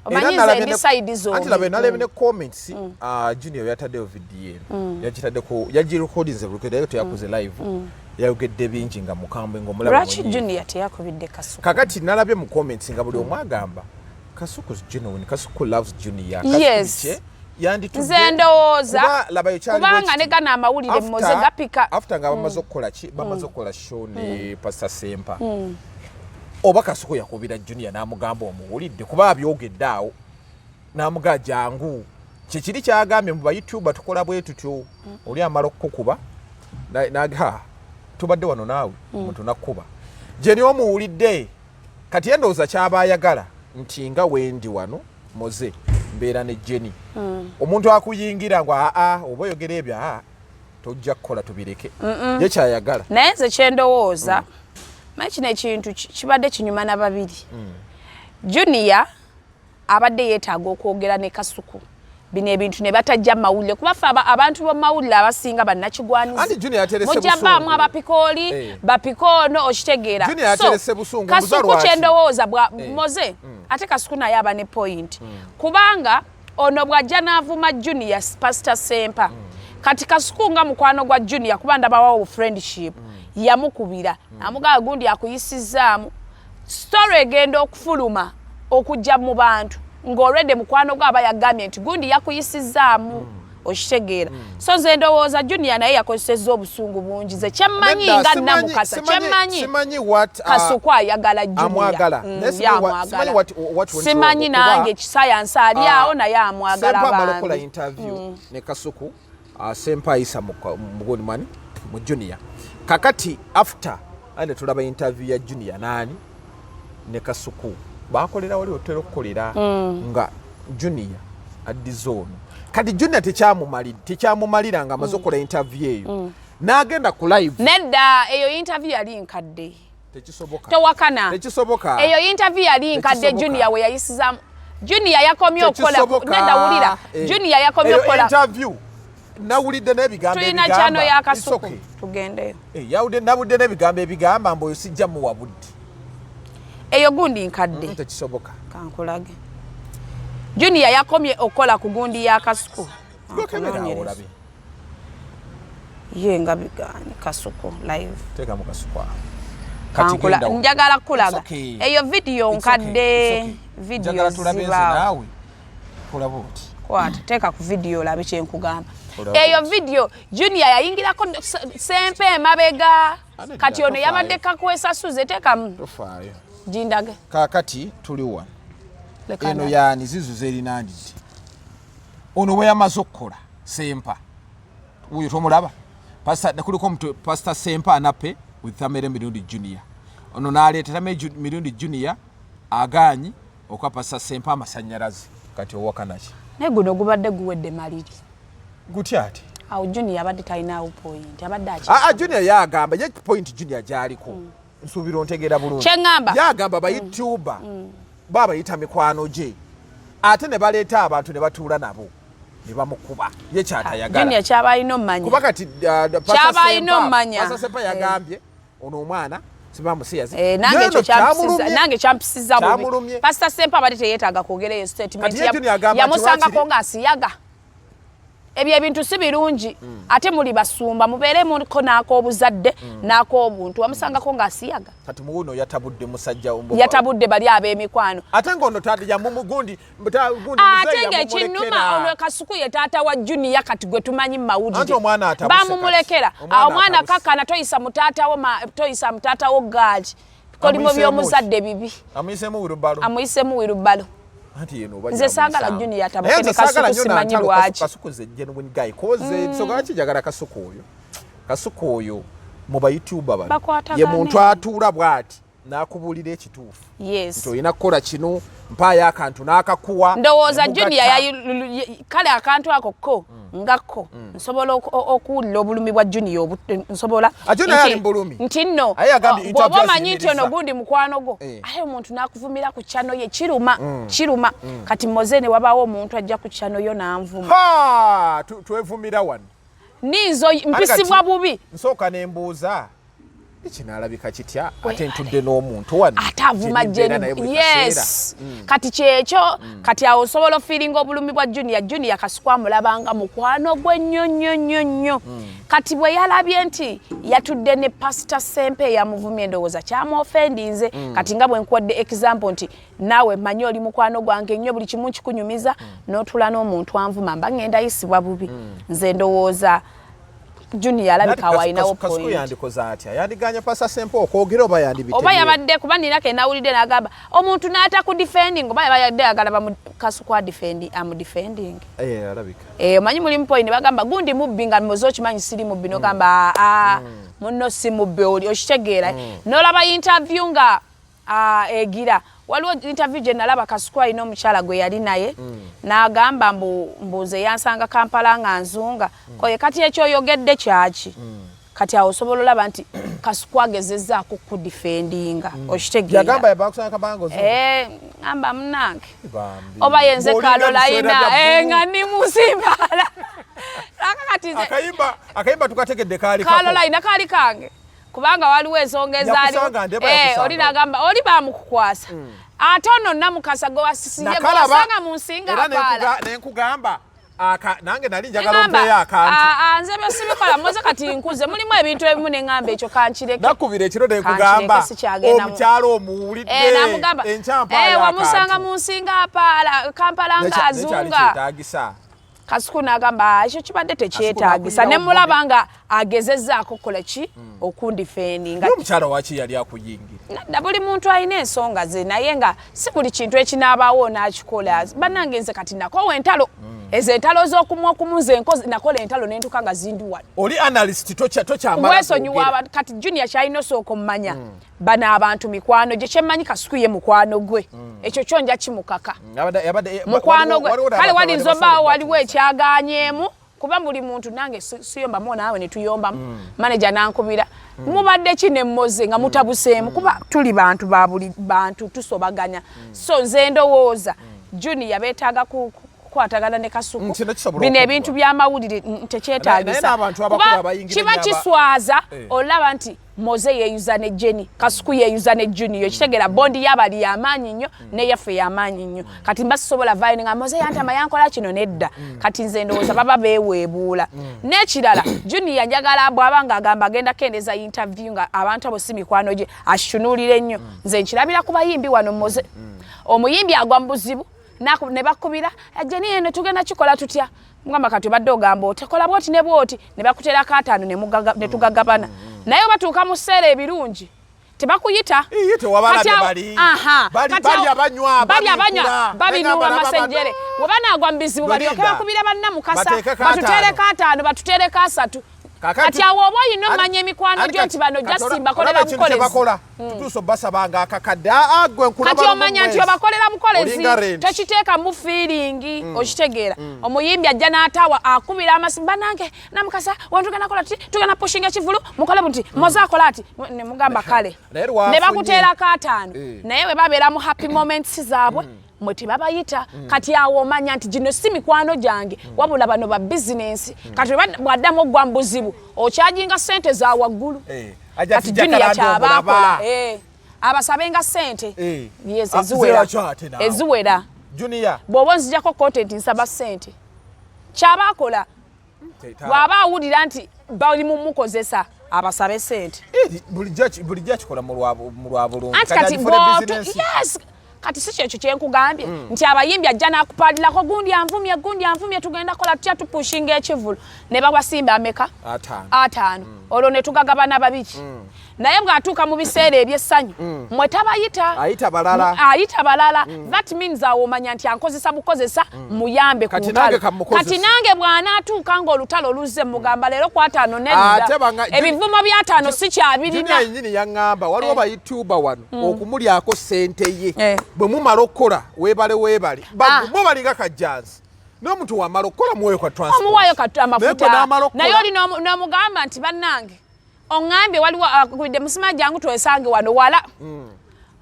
Omanyi Era nze nalabye ndi side anti zombi. labe nalabye ne comments, Junior yataddeyo video eno, yagitaddeko, yagirecordinze bulikwe, naye teyakoze live. Yayogedde bingi nga mukambwe, ng'omulaba Lwaki munyiivu. Junior teyakubidde Kasuku? Kakati nalabye mu comments nga buli omu agamba Kasuku is genuine, Kasuku loves Junior. Kasuku kye yanditudde Nze ndowooza kuba labayo kyali kubanga bwe kiti. ne gano amawulire mmoze gapika. After nga bamaze okukola ki, bamaze okukola show ne Pastor Sempa, oba Kasuku yakubira Junior n'amugamba omuwulidde, kuba abyogedde awo n'amugaa jangu. Kyekiri kyagambye mu bayoutuber tukola bwe tutyo, oli amala okukukuba naga tubadde wano naawe, omuntu nakkuba Jeni omuwulidde. Kati endowooza kyaba ayagala nti nga wendi wano moze mbeera ne Jeni, omuntu akuyingira ngo aa oba oyogera ebyo, aa tojja kukola, tubireke, ye kyayagala. Naye nze kyendowooza, manyi kino ekintu kibadde kinyuma na babiri. Junior abadde yeetaaga okwogera ne Kasuku, bino ebintu ne batajja mawulire, kuba ffe abantu b'omumawulire abasinga bannakigwanizi. Anti Junior yaterese Mujja busungu. baamu abapikooli, bapika ono, okitegeera? Junior yaterese busungu, mbuza Kasuku lwaki? kyendowooza bwa moze, ate Kasuku naye aba ne point, kubanga ono bw'ajja n'avuma Junior, Pastor Sempa, kati Kasuku nga mukwano gwa Junior, kuba ndabawawo friendship, yamukubira amugamba gundi akuyisizaamu. Story egenda okufuluma okujja mu bantu ng'olwedde mukwano gwe aba yagambye nti gundi yakuyisizaamu, okitegeera? So nze ndowooza Junior naye yakozesezza obusungu bungi. Ze kyemmanyi Nedda, nga Namukasa, kyemmanyi, simanyi what, Kasuku ayagala Junior. Amwagala. Naye Ye amwagala. simanyi what went Simanyi wrong, kuba, nange kisayansi ali awo, naye amwagala Sempa amala okukola bambi. interview ne Kasuku, Sempa ayisa mu mani mu Junior. Kakati after ande tulaba interview ya Junior nani ne Kasuku, bakolera wali otera okukolera nga Junior addiza ono. Kati Junior tekyamumalira nga amaze okukola interview eyo n'agenda ku live. Nedda, eyo interview yali nkadde. Tekisoboka. Towakana. Tekisoboka. Eyo interview yali nkadde. Tekisoboka. Junior we yayisizaamu, Junior yakomye okukola. Tekisoboka. Nedda, wulira. Junior yakomye Eyo okukola. interview nawulidde n'ebigambo Tulina ebigamba. kyano ya It's Kasuku. okay. Tugendeyo. Nawulidde n'ebigambo ebigamba mbu oyo sijja muwa budde. Eyo gundi nkadde. Tekisoboka. Kankulage, Junior yakomye okukola ku gundi ya Kasuku. Gwekebera awo. Nkunoonyereza. Olabe. Ye nga bigaanye Kasuku live. Teeka mu Kasuku awo. Kati Kankula, genda. njagala kulaga. It's okay. Eyo video It's okay, nkadde. it's okay. Video Njagala tulabe nze zibaawo. naawe tulaba oti. Kwata, teeka ku video olabe kyenkugamba. Olaba Eyo oti. video Junior yayingirako Sempe emabega. Ane Kati dda, ono yabadde tofaayo. kakwesasuze, teekamu. Tofaayo. Gindage. Kaakati tuli wano. Leka Eno naye. yaani zizo zerinandidde ono bwe yamaze okukola Sempa wuyo tomulaba. Kuliko Pastor Sempa anape with Tamere Mirundi Junior. Ono n'aleeta Tamere Mirundi Junior agaanyi okwa Pastor Sempa amasanyalaze. Kati owakanaki? Naye guno gubadde guwedde maliri. Gutya ate? Awo Junior abadde talinawo point, abadde aki. Aa, Junior yagamba ye point Junior gyaliko, nsuubira ontegeera bulungi. Kyeŋŋamba. Yagamba ba YouTuber babayita mikwano gye, ate ne baleeta abantu ne batuula nabo ne bamukuba, ye kyatayagala. Junior kyaba alina omumanya. Kuba kati Pastor Kyaba alina Sempa- omumanya. Pastor Sempa yagambye ono omwana sibamusiyazi. Eh, nange ekyo kyampisiza, nange kyampisiza bubi. Kyamulumye. Pastor Sempa abadde teyeetaaga kwogera eyo statement. Kati ye Junior agamba nti Yamusangako lwakiri- ng'asiyaga. Ebyo ebintu si birungi, ate muli basumba, mubeere muliko n'ak'obuzadde n'ak'obuntu. Wamusangako ng'asiyaga. Kati muwuno yatabudde musajja Yatabudde bali ab'emikwano. Ate ng'ono yamumugundi gundi Ate muzeeyi ng'ekinnuma, yamumulekera. ono Kasuku ye taata wa Junior kati gwe tumanyi mu mawulire. Anti omwana atabuse kati. Bamumulekera. Omwana Omwana atabuse. kakkana, toyisa mutaatawo toyisa mutaatawo gaali, bikolimo Amuyiseemu by'omuzadde bibi. Amuyisemu wirubalo. Amuyisemu wirubalo. Anti yeno oba Nze saagala gyamuyisaamu. Junior atabuke Naye nze ne Kasuku, saagala nnyo simanyi n'antalo. lwaki. Kasuku nze genuine guy koze ensonga lwaki njagala Kasuku oyo. Kasuku oyo mu ba YouTuber bano Bakwatagane. ye muntu atuula bw'ati n'akubuulira ekituufu nti olina kukola kino, mpaayo akantu n'akakuwa. Ndowooza ne mugatta. Junior kale akantu ako ko nga ko nsobola okuwulira obulumi bwa Junior nsobola Ah, Junior yali mu bulumi. Nti nno Aye yagambye bw'oba interview omanyi nti ono aziyimiriza. gundi mukwano gwo, aye omuntu n'akuvumira ku channel ye, kiruma, kiruma. Kati Moze ne wabaawo omuntu ajja ku channel yo n'anvuma, Ha! Twevumira wano. Ninzo mpisibwa Kati bubi. Nsooka ne mbuuza, ekinaalabika kitya ate ntudde n'omuntu wano Ate avuma gye mbeera naye Jenny. buli Yes. kaseera. Kati kyekyo, kati awo osobola ofiiringa obulumi bwa Junior. Junior Kasuku amulabanga mukwano gwe nnyo nnyo nnyo nnyo. Kati bwe yalabye nti yatudde ne Pastor Sempe eyamuvumye, endowooza kyamuofendinze. Kati nga bwe nkuwadde example nti naawe mmanyi oli mukwano gwange nnyo, buli kimu nkikunyumiza, n'otula n'omuntu anvuma, mba ngenda yisibwa bubi. Nze ndowooza Junior alabika Nati walinawo Kasuku point. Yandikoze atya? Yandiganye Pastor Sempa okwogera oba yandibitemye? Oba yabadde, kuba nina ke nawulidde n'agamba omuntu n'atakudefending, oba yabadde ayagala bamu Kasuku adefendi, amudefending. Eh, alabika. Eh, omanyi mulimu point bagamba gundi mubbi, nga moze okimanyi siri mubbi, nogamba aa, munno si mubbi oli, okitegeera? N'olaba interview nga egira waliwo interview gye nalaba Kasuku alina omukyala gwe yali naye, n'agamba mbu mbuze yansanga Kampala nga nzunga koye. Kati ekyo oyogedde kyaki? Kati awo osobola olaba nti Kasuku agezezzaako kudifendinga, okitegeera? Yagamba yabakusanga kabango. Eh, ngamba munange Bambi. oba yenze Ng'olinga Carolina ebiswera bya eh, nga ndi musimbaala aka kati nze Akayimba tukategedde kaali kako. Carolina kaali kange, kubanga waliwo ensonga ezaaliwo. Yakusanga, ndeba Eh, yakusanga. oli nagamba oli bamukukwasa, ate ono Namukasa gwe wasisiye gwe Nakalaba, wasanga mu nsinga era apaala. nenkugamba nange nali njagala Neŋŋamba, ompeeyo akantu. "Ah, ah, nze byo sibikola Moze, kati nkuze, mulimu ebintu ebimu neŋŋamba ekyo kankireke." Nakubira ekiro nenkugamba Kankireke, sikyagenda omukyalo omuwulidde, Eh, namugamba enkya mpaayo eh, wamusanga akantu. mu nsinga apaala Kampala Nekyali ng'azunga. kyetaagisa. Kasuku n'agamba, "Ah, ekyo kibadde tekyetaagisa." Kasuku Ne mulaba nga agezezzaako kukola ki, okundifendinga. Naye omukyala waki yali akuyingira? Nadda, buli muntu alina ensonga ze, naye nga si buli kintu ekinaabaawo n'akikola. Bannange, nze kati nakowa entalo ezo, entalo z'okumu okumu. Nze nkozi nakola entalo nentuka nga zindi wano. Oli analyst, tokyamala Weesonyiwa kwogera. abantu. Kati Junior kyalina osooka omumanya, bano abantu mikwano gye. Kyemmanyi Kasuku ye mukwano gwe, ekyo kyo nja kimukaka. Mukwano gwe. Waliwo Kale n'abantu walinza abadde obaawo basobola waliwo ekyagaanyeemu, kuba buli muntu nange siyombamu naawe ne tuyombamu. Manager nankubira, mubadde ki ne Moze nga mutabuseemu? Kuba tuli bantu ba buli bantu, tusobaganya. So nze ndowooza Junior beetaaga kukwatagana ne Kasuku. Kino kisobola Bino okuggwa. ebintu by'amawulire Naye tekyetaagisa, n'abantu abakulu kuba abayingira kiba ennyo kiswaza. Eh. Olaba nti Moze yeeyuza ne Jenny, Kasuku yeeyuza ne Junior, kitegeera bond y'abali y'amaanyi nnyo neyaffe y'amaanyi nnyo. Kati mba sisobola vaayo nga Moze yantama yankola kino, nedda. Kati nze ndowooza baba beeweebuula. N'ekirala, Junior njagala bw'aba ng'agamba agenda kendeeza interview nga abantu abo si mikwano gye, akitunuulire nnyo. Nze nkirabira ku bayimbi wano, Moze, omuyimbi agwa mu buzibu ne bakubira, "Jenny, eno tugenda kikola tutya?" Mugamba, "Kati obadde ogamba otekola bwoti ne bwoti," ne bakuterako ataano ne tugagabana. Naye obatuuka mu sseera ebirungi tebakuyita. Iye, tewabalabye. Kati Bali. Aha. Bali- Kati bali abanywa, bali abanywa, babikula. babinuwa Negamba laba masejjere. bano. Bwe banaagwa mu bizibu balyoke Belinda. bakubira bannamukasa, Bateekeko batuteereko ataano. ataano, batuteereko asatu. Kati awo oba olina omanya emikwano gyo nti bano just mbakolera bukolezi. Bakola tutuuse obasabanga akakadde. Aa, gwe nkulaba Kati lumu omanya nti mwezi. obakolera bukolezi, Olinga rent. tokiteekamu feeling. Okitegeera? Omuyimbi ajja n'ataawa akubira amasimu, banange Namukasa wantugenda kola tuti, tugenda pushinga ekivulu, mukole buti, moze akola ati, ne mugamba kale, Naye lwafunye. ne bakuteerako 50. Eh. Naye bwe babeera mu happy moments zaabwe, mwe tebabayita. Kati awo omanya nti gino si mikwano gyange, wabula bano ba bizinensi. Kati bwaddamu ogwa mu buzibu, okyajinga sente za waggulu. Eh, ajja Kati tijja Junior kalanda kyaba omulaba. akola, abasabenga sente. Yes, Ah, eziwera. zera kyate naawe. Eziwera. Junior. Bw'oba onzijako content, nsaba sente. Kyaba akola, bw'aba awulira nti bali mumukozesa, abasabe sente. Eh, bulijjo akikola mu lwa bulungi. Anti kati yes, kati si kyekyo kyenkugambye nti abayimbi ajja n'akupalirako, gundi anvumye, gundi anvumye, tugenda kola tutya, tupushinga ekivulu, ne bawasimba ameka? 50. 50. Olwo ne tugagabana babiri. Naye bw'atuuka mu biseera ebyessanyu, mwe tabayita. Ayita balala. Ayita balala. That means awo omanya nti ankozesa bukozesa, muyambe ku Kati lutalo. nange kamukozese. Kati nange bw'anaatuuka ng'olutalo luzze, mugamba leero ku 50 Ate nedda, ebivumo by'ataano si kyabirina. Junior yennyini yaŋŋamba waliwo ba YouTuber wano okumulyako sente ye. Bwe mumala okukola, weebale weebale. Bo balinga kajjansi, n'omuntu wamala okukola muweyo ka transport. Omuwayo Naye gwe amafuta. n'amala okukola- Naye oli n'omugamba nti bannange oŋŋambye waliwo akubidde musima, jangu twesange wano wala.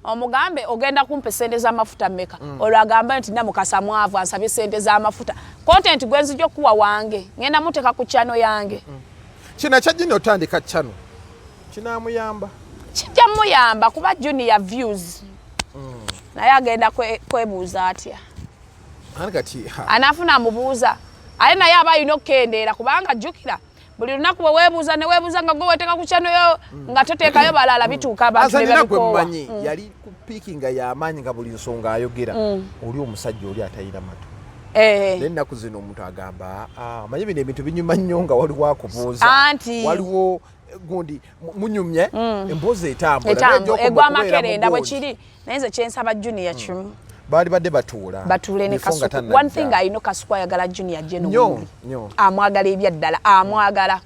Omugambe ogenda kumpa esente z'amafuta mmeka? Olwo agambe nti Namukasa mwavu, ansabye sente z'amafuta. Content gwe nzija okuwa wange, ngenda muteeka ku channel yange. Kino ekya Junior otandika channel kinaamuyamba? Kijja muyamba kuba Junior views, naye agenda kwebuuza atya? Ani kati ha. Anaafuna amubuuza, ate naye aba alina okukendeera, kubanga jjukira buli lunaku bwe weebuuza ne weebuuza nga gwe weteeka ku channel yo nga toteekayo balala, bituuka abantu ne Azanina gwe babikoowa. mmanyi yali ku piiki nga y'amaanyi, nga buli nsonga ayogera, oli omusajja oli atalina matu. Naye ennaku zino omuntu agamba, "Ah, omanyi bino ebintu binyuma nnyo nga waliwo akubuuza." Anti. Waliwo gundi munyumye emboozi etambula. Etambu Naye gy'okoma egwa okubeera mu amakerenda bwe gundi. kiri. Naye nze kyensaba Junior kimu. Baali badde batuula Batuule ne before nga Kasuku. tannajja. One thing ayina, Kasuku ayagala Junior genuinely. Nnyo, nnyo. Amwagala ebyaddala, amwagala.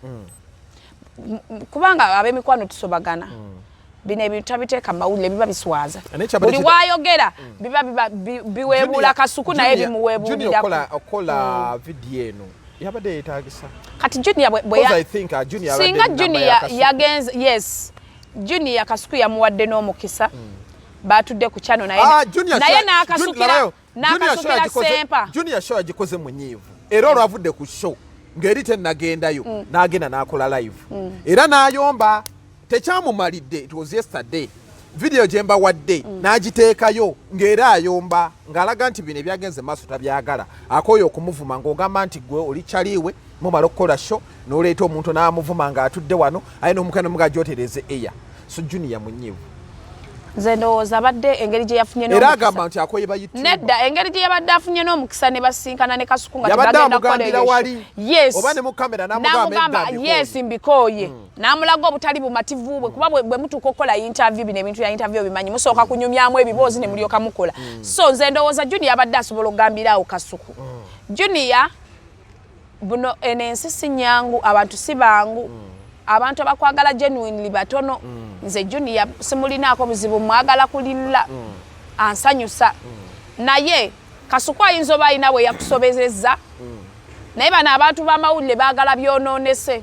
Kubanga ab'emikwano tusobagana, bino ebintu tabiteeka mawulire, biba biswaza. Naye kyabadde Buli waayogera biba biweebuula Kasuku, naye Junior bimuweebuulirako. okola vidiyo eno yabadde yeetagisa? Kati Junior bwe Because I think, Junior abadde singa namba ya Junior Kasuku. yagenze, yes, Junior Kasuku yamuwadde n'omukisa, batudde ku channel naye, Ah, Junior naye Junior, labayo. Junior show n'akasukira Sempa. Junior show yagikoze munyiivu, era olwavudde ku show ng'eri tennagendayo, n'agenda n'akola live era n'ayomba, tekyamumalidde. It was yesterday, video gye mbawadde n'agiteekayo ng'era ayomba, ng'alaga nti bino ebyagenze maaso tabyagala, akooye okumuvuma, ng'ogamba nti gwe oli kyaliwe, mumala okukola show n'oleeta omuntu n'amuvuma ng'atudde wano, aye n'omukana muga gyotereze eya. So Junior munyiivu. Nze ndowooza abadde engeri gye yafunye Era n'omukisa. agamba nti akoye ba YouTuber. Nedda, engeri gye yabadde afunye n'omukisa ne basinkana ne Kasuku nga Yabadde tebagenda kukola amugambira eyo wali. show. Yes. Oba ne mu kamera n'amugamba, N'amugamba, "Edda mbikooye." Yes, mbikooye. N'amulaga obutali bumativu bwe, kuba bwe mutuuka okukola interview, bino ebintu bya interview obimanyi, musooka kunyumyamu ebiboozi ne mulyoka mukola. So nze ndowooza Junior abadde asobola okugambira awo Kasuku, Junior, buno eno ensi si nyangu, abantu si bangu, abantu abakwagala genuinely batono. Nze Junior simulinaako buzibu, mwagala kulilla, ansanyusa. Naye Kasuku ayinza oba alina bwe yakusobezezza, naye bano abantu b'amawulire baagala byonoonese.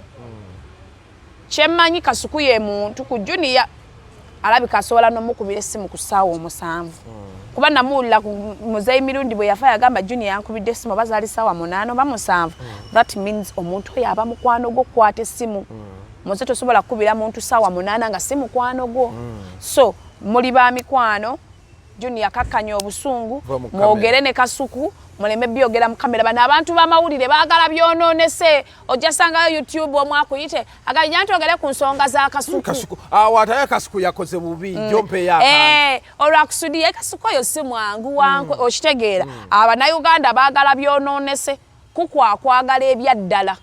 Kyemmanyi, Kasuku ye muntu ku Junior alabika asobola n'omukubira essimu ku ssaawa 7, kuba namuwulira ku Muzeyi Mirundi bwe yafa, yagamba Junior yankubidde essimu oba zaali ssaawa 8 oba 7. That means omuntu oyo aba mukwano gwo kukwata essimu. Muze tosobola kukubira muntu ssaawa 8 nga si mukwano gwo. So muli ba mikwano. Junior, kakkanya obusungu, Va mu kamera. mwogere ne Kasuku, muleme byogera mu kamera. Bano abantu b'amawulire baagala byonoonese. Ojja sangayo YouTube omu akuyite agajja nti ogere ku nsonga za Kasuku. Kasuku awo ataye, Kasuku yakoze bubi, jompeyo akantu. Eh, olwakusudiye Kasuku oyo si mwangu wankwe. Okitegeera? Abannayuganda baagala byonoonese, kukwakwagala ebyaddala.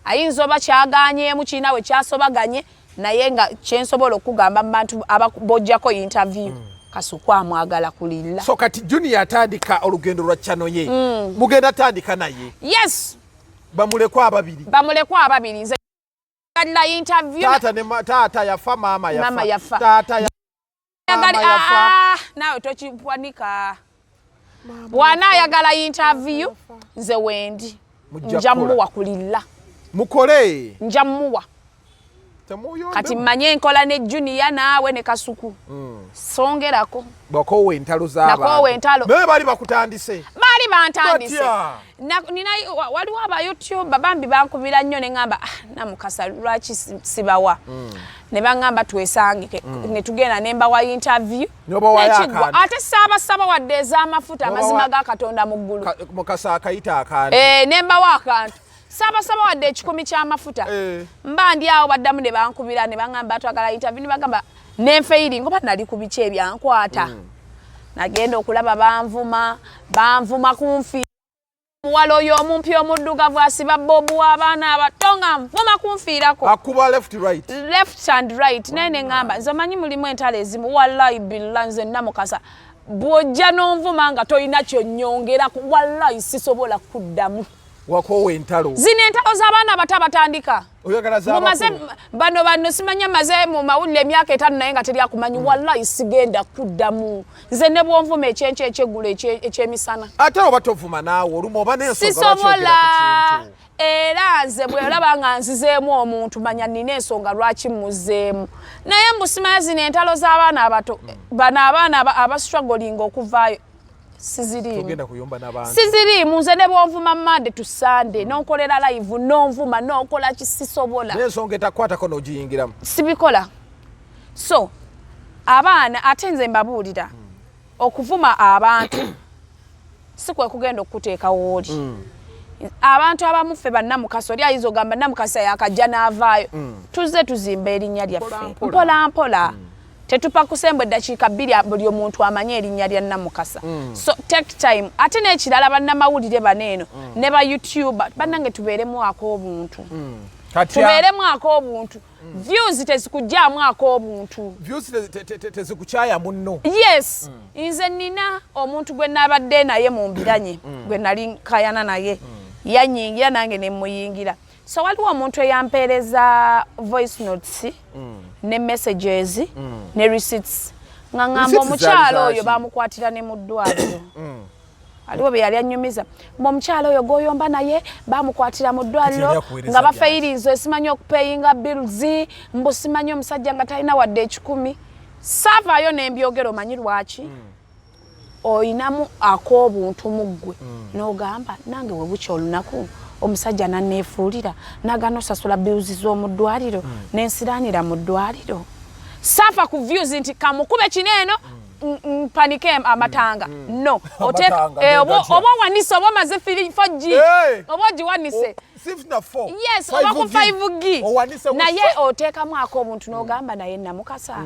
Ayinza oba kyagaanyeemu, kirina we kyasobaganye, naye nga kyensobola okugamba mu bantu bojjako interview, Kasuku amwagala kulilla. So kati Junior atandika olugendo lwa channel ye, mugenda tandika naye? Yes. Bamulekwa ababiri? Bamulekwa ababiri. Nze Bw'anaayagala interview Taata ne taata yafa, maama yafa. Maama yafa. Taata ya Ayagala- maama yafa. Ah, ah, naawe tokiwanika. Bw'anaayagala interview, nze wendi. Mujja Nja kukola. muwa kulilla. Mukole. Nja muwa. Temuyombe. Kati mmanye enkola ne Junior naawe ne Kasuku. Songerako. Bakoowa entalo z'abantu. Nakoowa entalo. Naye baali bakutandise. Baali bantandise. Batya? Nina waliwo aba YouTube bambi bankubira nnyo ne ŋŋamba, ah, Namukasa lwaki sibawa? Ne baŋŋamba twesangike. Ne tugenda ne mbawa interview. N'obawayo Nekiggwa. akantu. Ate saabasaba wadde ez'amafuta, amazima ga Katonda mu ggulu. Mukasa akayita akantu. Eh, ne mbawa akantu. Saabasaba wadde ekikumi ky'amafuta. Mba ndi awo baddamu ne bankubira ne baŋŋamba twagala interview, ne bagamba nenfeiri ngoba nali ku biki ebyankwata. Nagenda okulaba banvuma, banvuma kunfi. Muwala oyo omumpi omuddugavu asiba bobu w'abaana abato nga nvuma kunfiirako. Akuba left right. Left and right. Naye ne ŋŋamba nze omanyi mulimu entalo ezimu, wallahi billah nze Namukasa bw'ojja n'onvuma nga tolina kyonnyongerako, wallahi sisobola kuddamu. Wakoowa entalo. Zino entalo z'abaana abato abatandika. Oyagala Mumaze z'abakulu. bano simanya maze mu mawulire emyaka 5 naye nga teri akumanyi, wallahi sigenda kuddamu. Nze ne bw'onvuma ekyenkya, ekyeggulo, ekyemisana. Ate oba tovuma naawe olumu oba n'ensonga lwaki Sisobola. oyogera ku kintu. Era nze bwe olaba nga nzizeemu omuntu, manya nina ensonga lwaki mmuzeemu. Naye mbu simanya zino entalo z'abaana abato, bano abaana abastrugglinga okuvaayo, siziriimu. Togenda kuyomba n'abantu. Siziriimu. Nze ne bw'onvuma Monday to Sunday, n'onkolera live, n'onvuma, n'okola ki, sisobola. N'ensonga etakwatako n'ogiyingiramu. Sibikola. So abaana ate nze mbabuulira, okuvuma abantu si kwe kugenda okukuteeka wooli. Abantu abamu ffe bannamukasa, oli ayinza ogamba Namukasa yakajja n'avaayo. Tuzze tuzimba erinnya lyaffe Mpola, mpola. mpola mpola. Tetupa kusembwa eddakiika 2 buli omuntu amanye erinnya lya Namukasa. So take time. Ate n'ekirala, bannamawulire bano eno ne ba YouTuber bannange, tubeeremu ak'obuntu. Katya. Tubeeremu ak'obuntu. Views tezikugyamu ak'obuntu. Views tezikukyaya munno. Yes. Nze nina omuntu gwe nabadde naye mu mbiranye, gwe nali nkayana naye, yanyingira nange ne muyingira. So waliwo omuntu eyampeereza voice notes ne messages ne receipts nga ŋŋamba Receipts omukyalo zaali oyo zaaki? bamukwatira ne mu ddwaliro. Aliwo bye yali annyumiza mbu omukyalo oyo gw'oyomba naye bamukwatira mu ddwaliro Kati yali akuweereza nga byaki? bafeyirinze, simanyi okupayinga bills, mbu simanyi omusajja nga talina wadde 100. Saavaayo n'embyogero. Omanyi lwaki? Oyinamu ak'obuntu mu ggwe n'ogamba nange we bukya olunaku omusajja nanneefuulira nagana osasula bills z'omu ddwaliro nensiraanira mu ddwaliro. Saafa ku views nti kamukube kino eno mpanike amatanga. No. Amatanga, gatya. Oba owanise oba omaze 4G Hey! oba ogiwanise. Sifuna 4. Yes, oba ku 5G. Owanise ku Naye oteekamu ak'obuntu n'ogamba naye Namukasa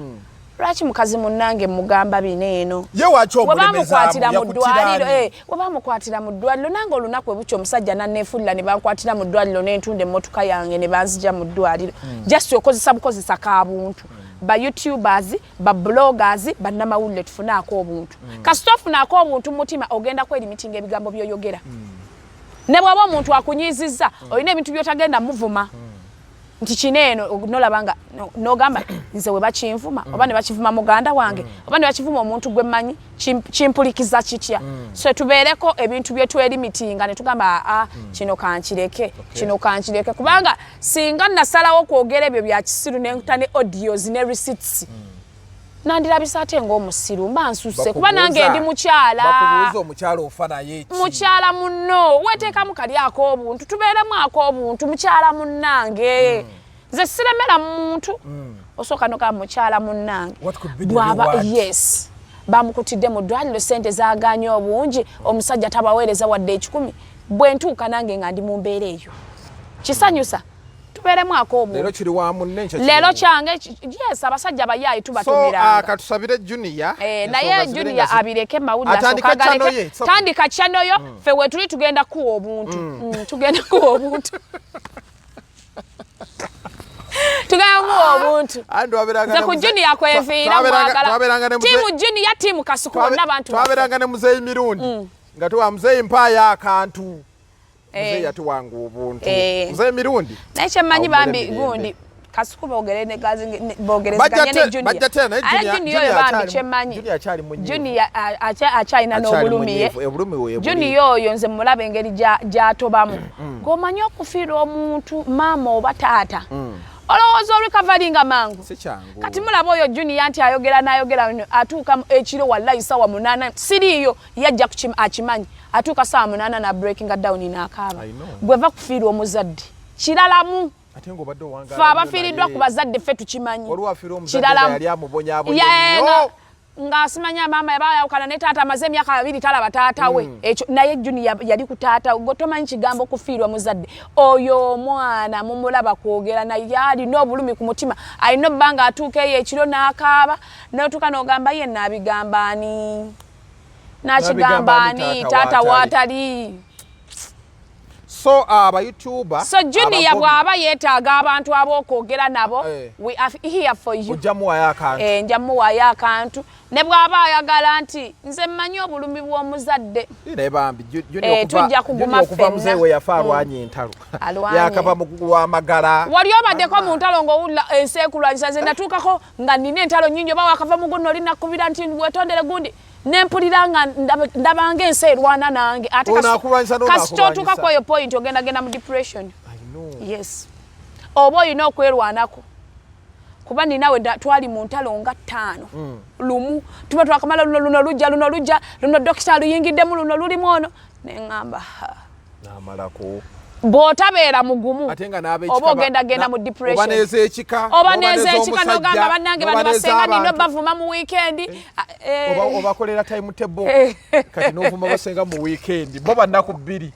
lwaki mukazi munnange mugamba bino eno? Ye waki We bamukwatira omulemezaamu? mu ddwaliro, we bamukwatira mu ddwaliro, nange olunaku ebukya omusajja nanneefuulira ne bankwatira mu ddwaliro n'entunda emmotoka yange ne banzija mu ddwaliro. Just okozesa bukozesa ka buntu. Ba YouTubers, ba bloggers, bannamawulire, tufune ak'obuntu. Kasita ofuna ak'obuntu mu mutima, ogenda kwerimitinga ebigambo by'oyogera. Ne bw'aba omuntu akunyiizizza, olina ebintu by'otagenda muvuma nti kino eno nolaba nga nogamba nze we bakinvuma oba ne bakivuma muganda wange oba ne bakivuma omuntu gwe mmanyi, kimpulikiza kitya? So tubeereko ebintu bye twerimitinga ne tugamba, aa, kino kankireke, kino kankireke, kubanga singa nasalawo kwogera ebyo bya kisiru nenkuta ne audios ne receipts, nandirabisa ate ng'omusiru, mba nsuse, kuba nange ndi mukyala. Bakubuuza omukyala ofa naye ki? Mukyala munno weteekamu kali ak'obuntu, tubeeremu ak'obuntu. Mukyala munnange, nze siremera muntu. Osooka nogamba mukyala munnange What could be the bw'aba reward? Yes, bamukutidde mu ddwaliro, sente zaganye obungi, omusajja tabaweereza wadde 100. Bwe ntuuka nange nga ndi mu mbeera eyo, kisanyusa? Tubeeremu ak'obuntu. Leero kiri wa munne, enkya kiri Leero wuwo. kyange yes, abasajja bayaayi So tubatumiranga. katusabire Junior. Naye ensonga zibere Junior nga abireke mawulire. Atandika Asooka channel agaleke. ye, it's okay. Tandika channel yo. Ffe wetuli tugenda kuwa obuntu. Tugenda kuwa obuntu, tugenda kuwa obuntu. Andi wabeeranga Nze ne ku Junior kwenfiira. twabeeranga ne Mwagala tiimu Junior, tiimu Kasuku, bonna bantu baffe. Twabeeranga ne Muzeeyi Mirundi nga tuwa Muzeeyi mpaayo akantu. Muzeeyi yatuwanga obuntu. Eh. Muzeeyi Mirundi. Naye kyemmanyi Awummule bambi mirembe. gundi Kasuku boogere ne gazi boogerezeganye ne Junior. Bajja tera naye Ate Junior- Junior oyo Junior bambi akyali- kyemmanyi. Junior akyali munyiivu. Junior akyalina Akyali n'obulumi ye. munyiivu, obulumi weebuli. Junior oyo nze mulaba engeri gy'atobamu. Ng'omanyi okufiirwa omuntu maama oba taata. Olowooza orecoveringa mangu. Si kyangu. Kati mulaba oyo Junior nti ayogera n'ayogera atuuka ekiro wallahi ssaawa 8 siriiyo yajja akimanyi atuuka ssaawa 8 na breakinga down n'akaaba. I know. Gwe va kufiirwa omuzadde kiralamu. Ate ng'obadde owangaala Ffe abafiiriddwa nnyo ku naye. bazadde ffe tukimanyi. Waliwo afiirwa omuzadde Kiralamu. nga yali amubonyaabonya Yeah, nnyo. ng'asimanya maama yabayawukana ne taata amaze emyaka 2 talaba taata we. Ekyo naye Junior yali ku taata we. Gwe tomanyi kigambo kufiirwa muzadde. Oyo omwana mumulaba kwogera naye alina obulumi ku mutima. Alina obba ng'atuuka eyo ekiro n'akaaba, n'otuuka n'ogamba ye naabigamba ani? N'akigamba ani? Taata waatali. So aba YouTuber So Junior bw'aba yeetaaga abantu ab'okwogera nabo, we are here for you. Ojja muwaayo akantu. Nja muwaayo akantu. Ne bw'aba ayagala nti nze mmanyi obulumi bw'omuzadde. Naye bambi, Junior Tujja kuguma Junior okuva ffenna. muzeeyi we yafa alwanye entalo. Alwanye. Yakava mu lw'amagala. Wali obaddeko mu ntalo ng'owulira ensi ekulwanyisa. Nze natuukako nga nnina entalo nnyingi, oba wakava mu guno oli nakubira nti wetondere gundi. Ne mpulira nga ndabanga ensi erwana nange. Ate Ono akulwanyisa n'ono kasita otuuka akulwanyisa. ku eyo point ogendagenda mu depression. I know. Yes. Oba olina okwerwanako. Kuba ninawe twali mu ntalo nga 5. Lumu tuba twakamala luno, luno lujja, luno lujja, luno dokita aluyingiddemu, luno lulimu ono. Ne ŋŋamba, ha. N'amalako. Bw'otabeera mugumu, Ate nga n'ab'ekika oba ogendagenda mu depression. Oba n'ez'ekika, Oba oba n'ez'ekika, n'ez'omusajja, n'ogamba bannange n'oba bano basenga nina n'ez'abantu. obavuma mu weekend. Obakolera timetable. Kati n'ovuma basenga mu weekend. Bo bannaku 2.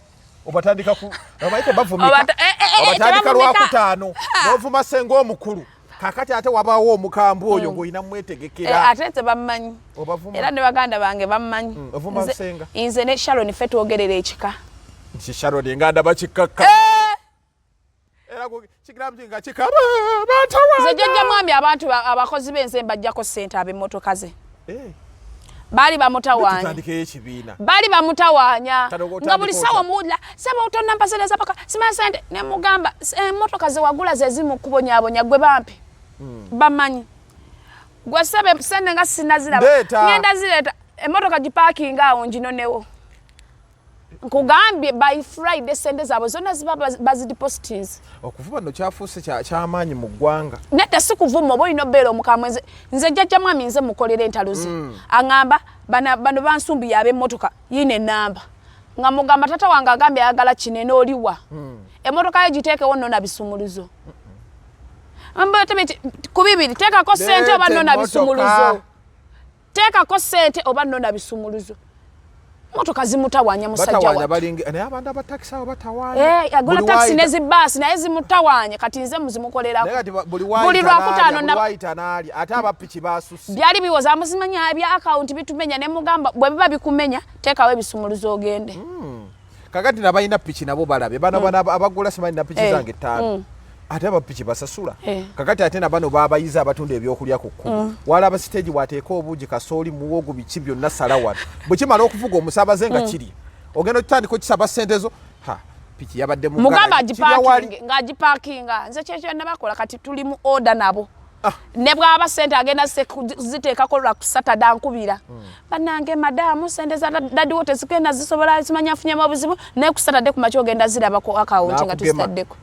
Obatandika ku, omanyi tebavumika. Obatandika Tebavumika. Lwakutaano. N'ovuma senga omukulu. Kaakati ate wabaawo omukambwe oyo ng'olina mwetegekera. Ate tebammanyi. Obavuma. Era ne baganda bange bammanyi. Ovuma senga. Nze ne Sharon ffe twogerera ekika. Nti Sharon nga ndaba kikakka. Era kigiramu nga kikaba, batawaana. Nze jjajja mwami abantu abakozi b'ensi mbaggyako ssente ab'emmotoka ze. Baali bamutawaanya. Tutandikeyo ekibiina. Baali bamutawaanya. Kano g'otandika Nga buli ssaawa otya? muwulira, ssebo tonnampa ssente za paka, simanyi ssente. Ne mugamba, emmotoka ze wagula ze zimu kubonyaabonya gwe bampi. Bamanyi. Gwe ssebe ssente nga sinnaziraba. Ndeeta. Ngenda zireeta. Emmotoka gipaakinga awo nginonewo. Nkugambye by Friday ssente zaabwe zonna ziba bazidepositinze. Okuvuma nno kyafuuse kyamaanyi mu ggwanga. Nedda si kuvuma, oba olina obbeera omukambwe. Nze jjajja mwami nze mukolera entalo ze. Aŋŋamba, bano bansumbiye ab'emmotoka, yiino ennamba. Nga mugamba taata wange agambye ayagala kinene oliwa. Emmotoka yo giteekewo nno na bisumuluzo. Ku bibiri, teekako ssente oba nno na Leeta bisumuluzo. emmotoka. Teekako ssente oba nno na bisumuluzo. Motoka zimutawaanya musajja Batawaanya wattu. balinga, naye abantu aba taxi abo batawaanya. Agula Buli taxi waayita ne zibaasi naye zimutawaanye, kati nze muzimukolerako. Naye kati buli Buli waayita lwakutaano n'alya, buli waayita n'alya, ate aba piki baasusse. Byali biwoza, amuzimanya ebya akawunti bitumenya, ne mugamba bwe biba bikumenya teekawo ebisumuluzo ogende. Kakati n'abalina piki nabo balabye. Bano bano abagula simanyi na piki zange 5. Ate aba piki basasula. Kakati ate na bano babayiza abatunda ebyokulya ku kkubo. Walaba stage wateeka obuugi, kasooli, muwogo, biki byonna sala wano. Bwe kimala okuvuga omusaabaze nga kiri. Ogenda okutandika okisaba ssente zo. Ha, piki yabadde mu Mugamba garage. Kirya wali. agiparkinge, ng'agiparkinga. Nze kyekyo nabakola kati tuli mu order nabo. Ne bw'aba ssente agenda ziteekako lwa ku Saturday ankubira. Bannange madaamu ssente za daddy wo tezigenda zisobola, simanya afunyemu obuzibu, naye ku Saturday ku makya ogenda ziraba ku account nga N'akugema. tuzitaddeko.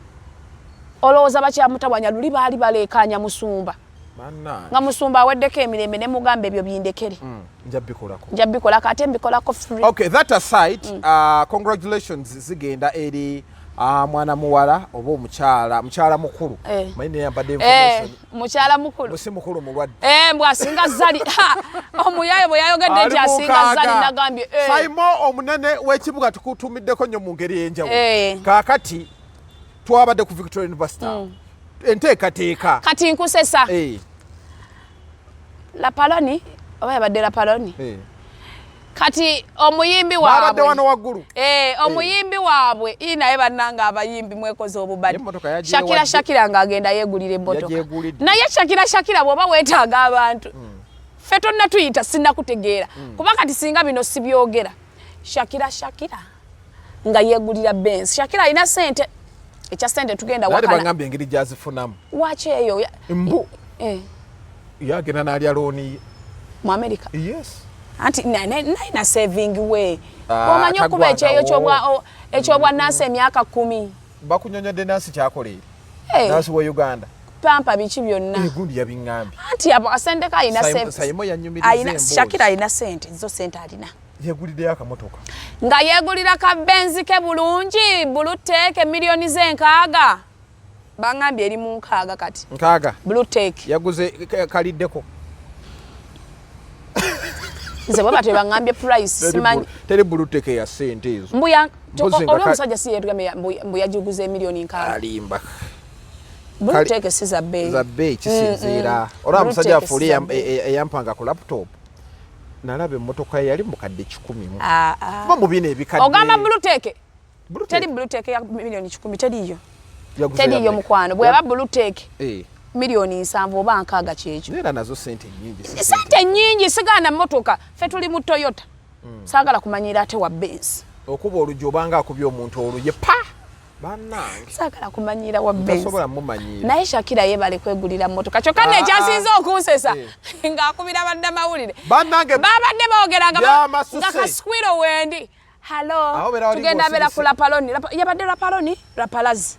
Olowooza bakyamutawanya luli baali baleekaanya musumba. Bannange. Nga musumba aweddeko emirembe ne mugamba ebyo bindekere. Nja bikolako. Nja bikolako ate mbikolako free. Okay, that aside, congratulations zigenda eri mwana muwala oba omukyala, mukyala mukulu. Manyi naye yambadde information. Mukyala mukulu. Musi mukulu mulwadde. Mbw asinga Zari. Ha, omuyaye bwe yayogedde nti Ali asinga mukaaga. Zari nagambye, Saimo omunene w'ekibuga tukutumiddeko nnyo mu ngeri ey'enjawulo. Kaakati twabadde ku Victoria University. Enteekateeka. Kati nkusesa. La Paloni, oba yabadde La Paloni? Kati omuyimbi Babadde waabwe. wano waggulu. Omuyimbi waabwe, ii naye bannange abayimbi mwekoze obubadi. Emmotoka yagiye Shakira, wadde. Shakira ng'agenda yeegulira emmotoka. Yagyegulidde. Naye Shakira, Shakira bw'oba weetaaga abantu, ffe tonnatuyita sinnakutegeera. Kuba kati singa bino sibyogera. Shakira, Shakira. Nga yeegulira Benz. Shakira alina sente, ekya sente tugenda Naye wakana. Bangambye engeri gyazifunamu. Waki eyo Mbu eh, yagenda n'alya looni ye. Mu America? Yes. Anti nalina saving we. Ah, Omanyi okuba ekyeyo tagwangawo. ekyobwa nansi emyaka 10. Bakunyonyodde nansi kyakola eri. Eh, Nansi wa Uganda. Pampa biki byonna. Egundi yabiŋŋambye. Anti abo akasente ke alina Simon yannyumiriza emboozi. Shakira alina sente, zo sente alina. Yeguliddeyo akamotoka. Nga yeegulira ka Benz ke bulungi buluteeke miliyoni z'enkaaga, baŋŋambye eri mu 60 kati. 60. Bluetech. Yaguze kaliddeko. Nze bwe batyo baŋŋambye price simanyi. Teri buluteke ya sente ezo. Mbuya Mpozi nga oli omusajja si yetugamye mbu yagiguze emiliyoni 60. Alimba. Bluetech si za bbeeyi. Za bbeeyi kisinziira. Olaba Blue omusajja Tech afuuli si za bbeeyi. eyampanga ku laptop, nalaba emmotoka ye yali mukadde 100 mu. Ah, ah. Kuba mu bino ebikadde. Ogamba Bluetech? Blue Teri Tech. Bluetech ya miliyoni 100 teriiyo. Yaguze Teriiyo ya mmeka? mukwano. Bw'eba Bluetech Eh, miliyoni 70 oba 60 kyekyo. Naye era nazo sente nnyingi, si Sente nnyingi, sigaana mmotoka. Ffe tuli mu Toyota. Saagala kumanyira ate wa Benz. Okuba oluggi obanga akubye omuntu oluye pa bannange. Saagala kumanyira wa Benz. Tasobola mumanyiira. Naye Shakira yeebale kwegulira mmotoka. Kyokka nno Ah, ekyasinze okunsesa Eh. ng'akubira bannamawulire. Bannange Babadde boogera nga Byamasuse. nga kaswiro wendi. Awo Halo, beera wali tugenda beera ku ng'osirise. Lapaloni. Yabadde Lapaloni? Lapalazi.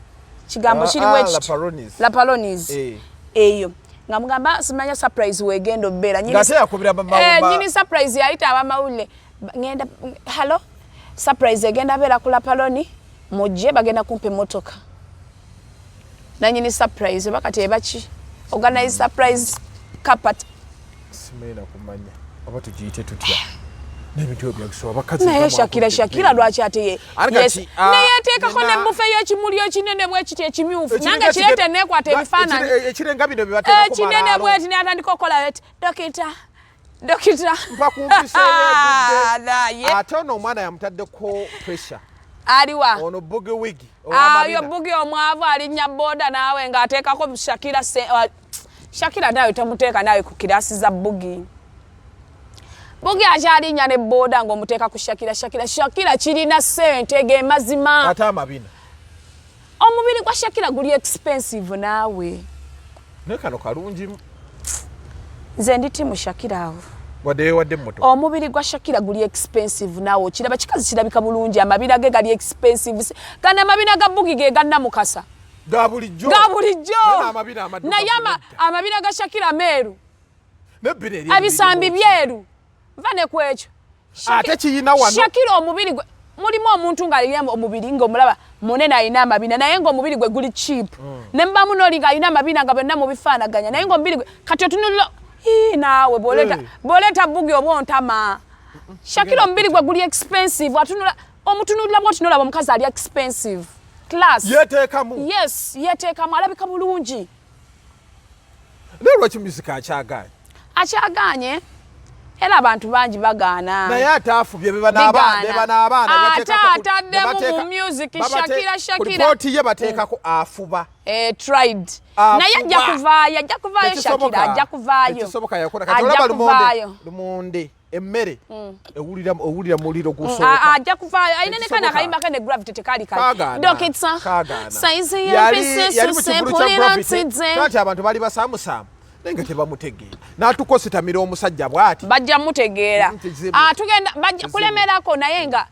Kigambo Ah, kiri ah, bwe kityo. Lapalonis. Lapalonis. Eh. Eyo. Nga mugamba simanya surprise weegenda obbeera. Ng'ate yakubira Eh, nyini surprise yayita abamawulire. Ngenda halo, surprise egenda beera ku Lapaloni, mujje bagenda kumpa emmotoka. Nanyini surprise oba kati eba ki? Organize surprise carpet. Simeera kumanya oba tugiyite tutya n'ebintu ebyo byakusoba abakazi. Naye nga Shakira mwakudde Shakira ebbeeyi. lwaki ate ye Ani yes. kati, Neyeteekako nina- ne bufe y'ekimuli ekinene bwe kiti ekimyufu. Ekirenga Nange kireete neekwata ebifaananyi. Ekirenga bino bye bateekako Ekinene malaalo. bweti n'atandika okukola eti dokita dokita. Mpa ku mpisa eyegudde. Naye Ate ono omwana yamutaddeko pressure. Aliwa? Ono Boogie Wiggy. Ayo Boogie omwavu alinnya boda naawe ng'ateekako Shakira Shakira naawe tomuteeka naawe ku kirasi za Boogie. Boogie akyalinnya ne boda ng'omuteeka ku Shakira. Shakira Shakira kirina ssente ge mazima. Ate amabina. Omubiri gwa Shakira guli expensive naawe. Naye kano kalungi. Nze ndi timu Shakira awo. Wadde yeewadde emmotoka. Omubiri gwa Shakira guli expensive naawe okiraba, kikazi kirabika bulungi, amabina ge gali expensive. Gano amabina ga Boogie ge gannamukasa. Ga bulijjo. Ga bulijjo. Naye amabina amaddugavu Naye nedda. amabina ga Shakira meeru. Nebbira eri Ebisambi ebiri byeru. Va ne ku ekyo. Ate kiyina wano. Shakira omubiri gwe mulimu omuntu ng'alina omubiri ng'omulaba munene alina amabina naye ng'omubiri gwe guli cheap. Ne mubamu n'oli ng'alina amabina nga byonna mubifaanaganya naye ng'omubiri gwe kati otunulira ii naawe bw'oleeta Boogie oba ontama. Shakira omubiri gwe guli expensive, atunula omutunulira bw'oti n'olaba omukazi ali expensive. Class. Yeeteekamu. Yes, yeeteekamu alabika bulungi. Naye lwaki music akyagaanye? Akyagaanye era abantu bangi bagaana. Naye ate afubye be Bigaana. bano abaana Ate bateekako ataddemu ne mu music, babateeka Shakira, ku Shakira. lipooti ye bateekako afuba. Tried. Afuba. Naye ajja kuvaayo, ajja kuvaayo Tekisoboka. Shakira, ajja kuvaayo. Tekisoboka yakola. Kati Ajja olaba Lumonde, kuvaayo. Lumonde emmere ewulira muliro gusooka. Ajja kuvaayo. Alina ne kana Tekisoboka. akayimba ke ne Gravity tekaali kali. Kagaana. Dokita. Kagaana. Sayizi Yali y'empisa mu kivulu kya mpulira Gravity. ntidde. Anti abantu bali basaamusaamu naye nga tebamutegeera. N'atukositamira omusajja bw'ati. Bajja mutegeera. Kizibu. Tugenda bajja Kizibu. kulemerako naye nga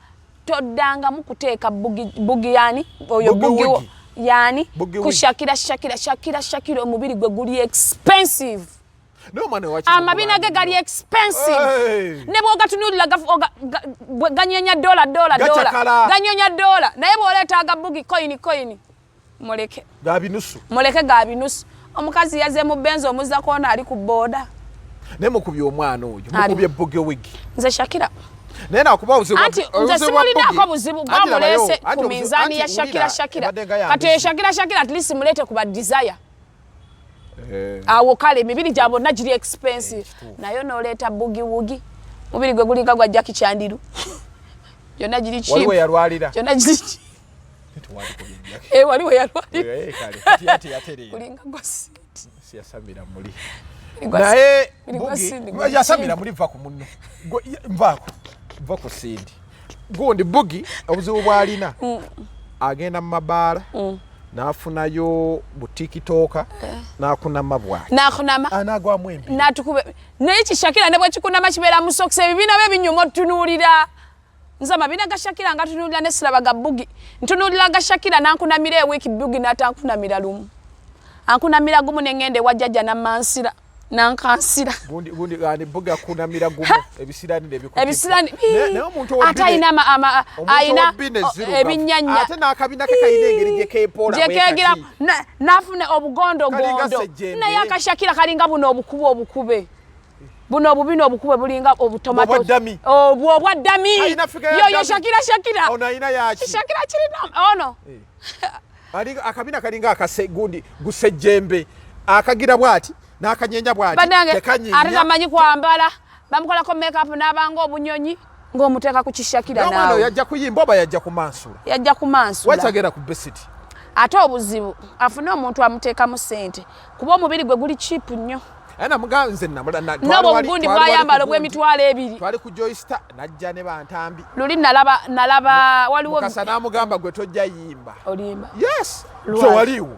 toddangamu kuteeka Boogie yani oyo Boogie Boogie Wiggy. yani Boogie ku Wiggy. Shakira, Shakira, Shakira, Shakira omubiri gwe guli expensive. Naye omwana we wakiri Amabina ge gali expensive. Hey. Ne bw'ogatunuulira ganyonya dola, dola, dola. Gacakala. Ganyonya dola. Naye bw'oleeta aga Boogie coin, coin. Muleke. Ga binusu. Muleke ga binusu. Omukazi yazze mu Benz omuzza koona ali ku boda. Naye mukubye omwana oyo, Ali. mukubye Boogie Wiggy. Nze Shakira. Naye nakuba obuzibu Anti obuzibu nze bwa simulinaako Boogie. buzibu, Anti labayo, bwamuleese anti ku obuzibu- minzaani anti ya Shakira, wulira, Shakira. ebadde nga ya Kati oyo mbizi. Shakira, Shakira at least muleete ku ba Desire. Awo kale emibiri gya bonna giri expensive. Naye n'oleeta Boogie Wiggy. Mubiri gwe gulinga gwa Jackie Chandiru. Gyonna giri cheap. Waliwo yalwalira. Gyonna giri cheap. Tewali ku bya Jackie. Waliwo yalwalira. Kale, kati ate yatereera. Gulinga gwa Cindy. Siyasamira muli. Gwa Naye Cindy, gwa Boogie, Cindy, gwa yasamira Cindy. muli, va ku munno. Gwe, nvaako. Nva ku Cindy. Gundi Bugi obuzibu bw'alina, agenda mu mabaala n'afunayo butikitooka n'akunama bwati. Nakunama. Anaagwamu embi. Natukube naye kishakira ne bwekikunama kibeera mu sokisi, ebibiina bye binyuma otutunuulira. Nze amabina ga Shakira nga tunuulira ne siraba ga Bugi. Ntunuulira ga Shakira nankunamira ewiiki, Bugi n'atankunamira lumu, ankunamira gumu ne ŋŋenda ewa jjajja nammansira nankansira. Gundi gundi ani Bugi akunamira gumu, ebisirani nebikutikka. Ebisirani. Naye omuntu owa Ate alina omuntu alina owa bbina ezzirugavu. Ebinnyanya. Ate n'akabina ke kalina engeri gye keepoola bwe gyekegira kati. Nafuna Kalinga obugondogondo. sejjembe. Naye akashakira kalinga buno obukuba obukube buno obubina obukube bulinga obutomato. Obwa ddami. Obwo obwa ddami. Alina figure ya Yoyo ddami. Shakira, Shakira. Ono alina yaki? Shakira kirina ono. Akabina kalinga akase gundi gusejjembe, akagira bwati n'akanyenja bwati. Banange. Tekanyinya. Ate tamanyi kwambala, bamukolako makeup n'abanga obunyonyi ng'omuteeka ku kishakira. Naye omwana oyo Naawe yajja kuyimba oba yajja kumansula? Yajja kumansula. Wakyagenda ku besiti. Ate obuzibu afune omuntu amuteekamu ssente, kuba omubiri gwe guli cheap nnyo. Aye namugamba nze namula N'obwo obugundi bwayambala obw'emitwalo 2. Twali ku Joystar, najja ne bantambi. Luli nalaba waliwo. Mukasa n'amugamba, gwe tojja yimba. Olimba. Yes. Lwaki? Tewaliiwo.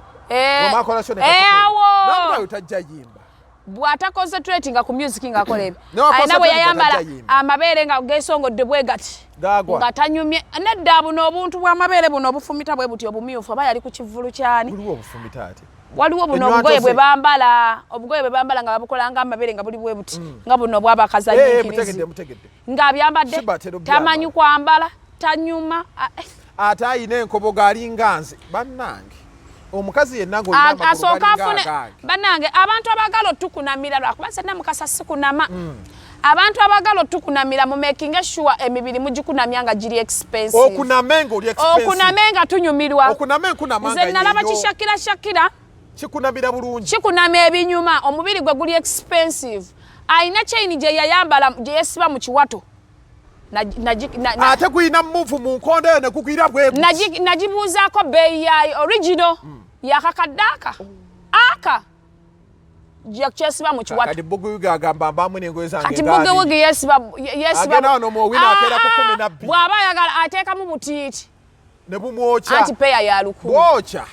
Wamakola show ne Kafeero. Awo. N'amugamba tajja yimba. Bw'ataconcentratinga ku music ng'akola ebyo. Ne wa Alina bwe concentrate yayambala tajja yimba. Amabeere nga gesongodde bwe gati. Gaagwa. Nga tanyumye nedda. Buno obuntu bw'amabeere buno obufumita bwe buti obumyufu, oba yali ku kivvulu kyani? Buliwo obufumita ate. Waliwo buno Ennywanto obugoye bwe ze. bambala, obugoye bwe bambala nga babukola nga amabeere nga buli bwe buti, nga buno Eh, obwabakazanyiikirizi. Mutegedde, mutegedde. Ng'abyambadde. Si batera obyambala. Tamanyi kwambala, tanyuma. Ate ayina enkobogo, alinga nze. Bannange, omukazi yenna ng'olina amagulu Asooka galinga afune. agange. Bannange, abantu abagala otukunamira, lwakuba nze Namukasa sikunama. Abantu abagala otukunamira, mu making sure emibiri mugikunamya nga giri expensive. Okuname ng'oli expensive. Okuname nga tunyumirwa. Okuname nkunama Nze nga nalaba yeeyo. kishakira, Shakira. Kikunamira bulungi. Kikunama ebinyuma, omubiri gwe guli expensive. Ayina chain gye yayambala gye yesiba mu kiwato. Ate gulina move mu nkondo eyo ne gugwira bwe guti. Nagibuuzaako bbeeyi yaayo original yakakadde aka aka kyesiba mu kiwato. Kati Bugiwigi agamba mbaamu n'engoye zange Kati nga abiri. Bugiwigi yesiba Agenda wano mu Owino akeera ku 12. Bw'aba ayagala ateekamu butiiti. Ne bumwokya. Anti peya ya 1000. Bwokya.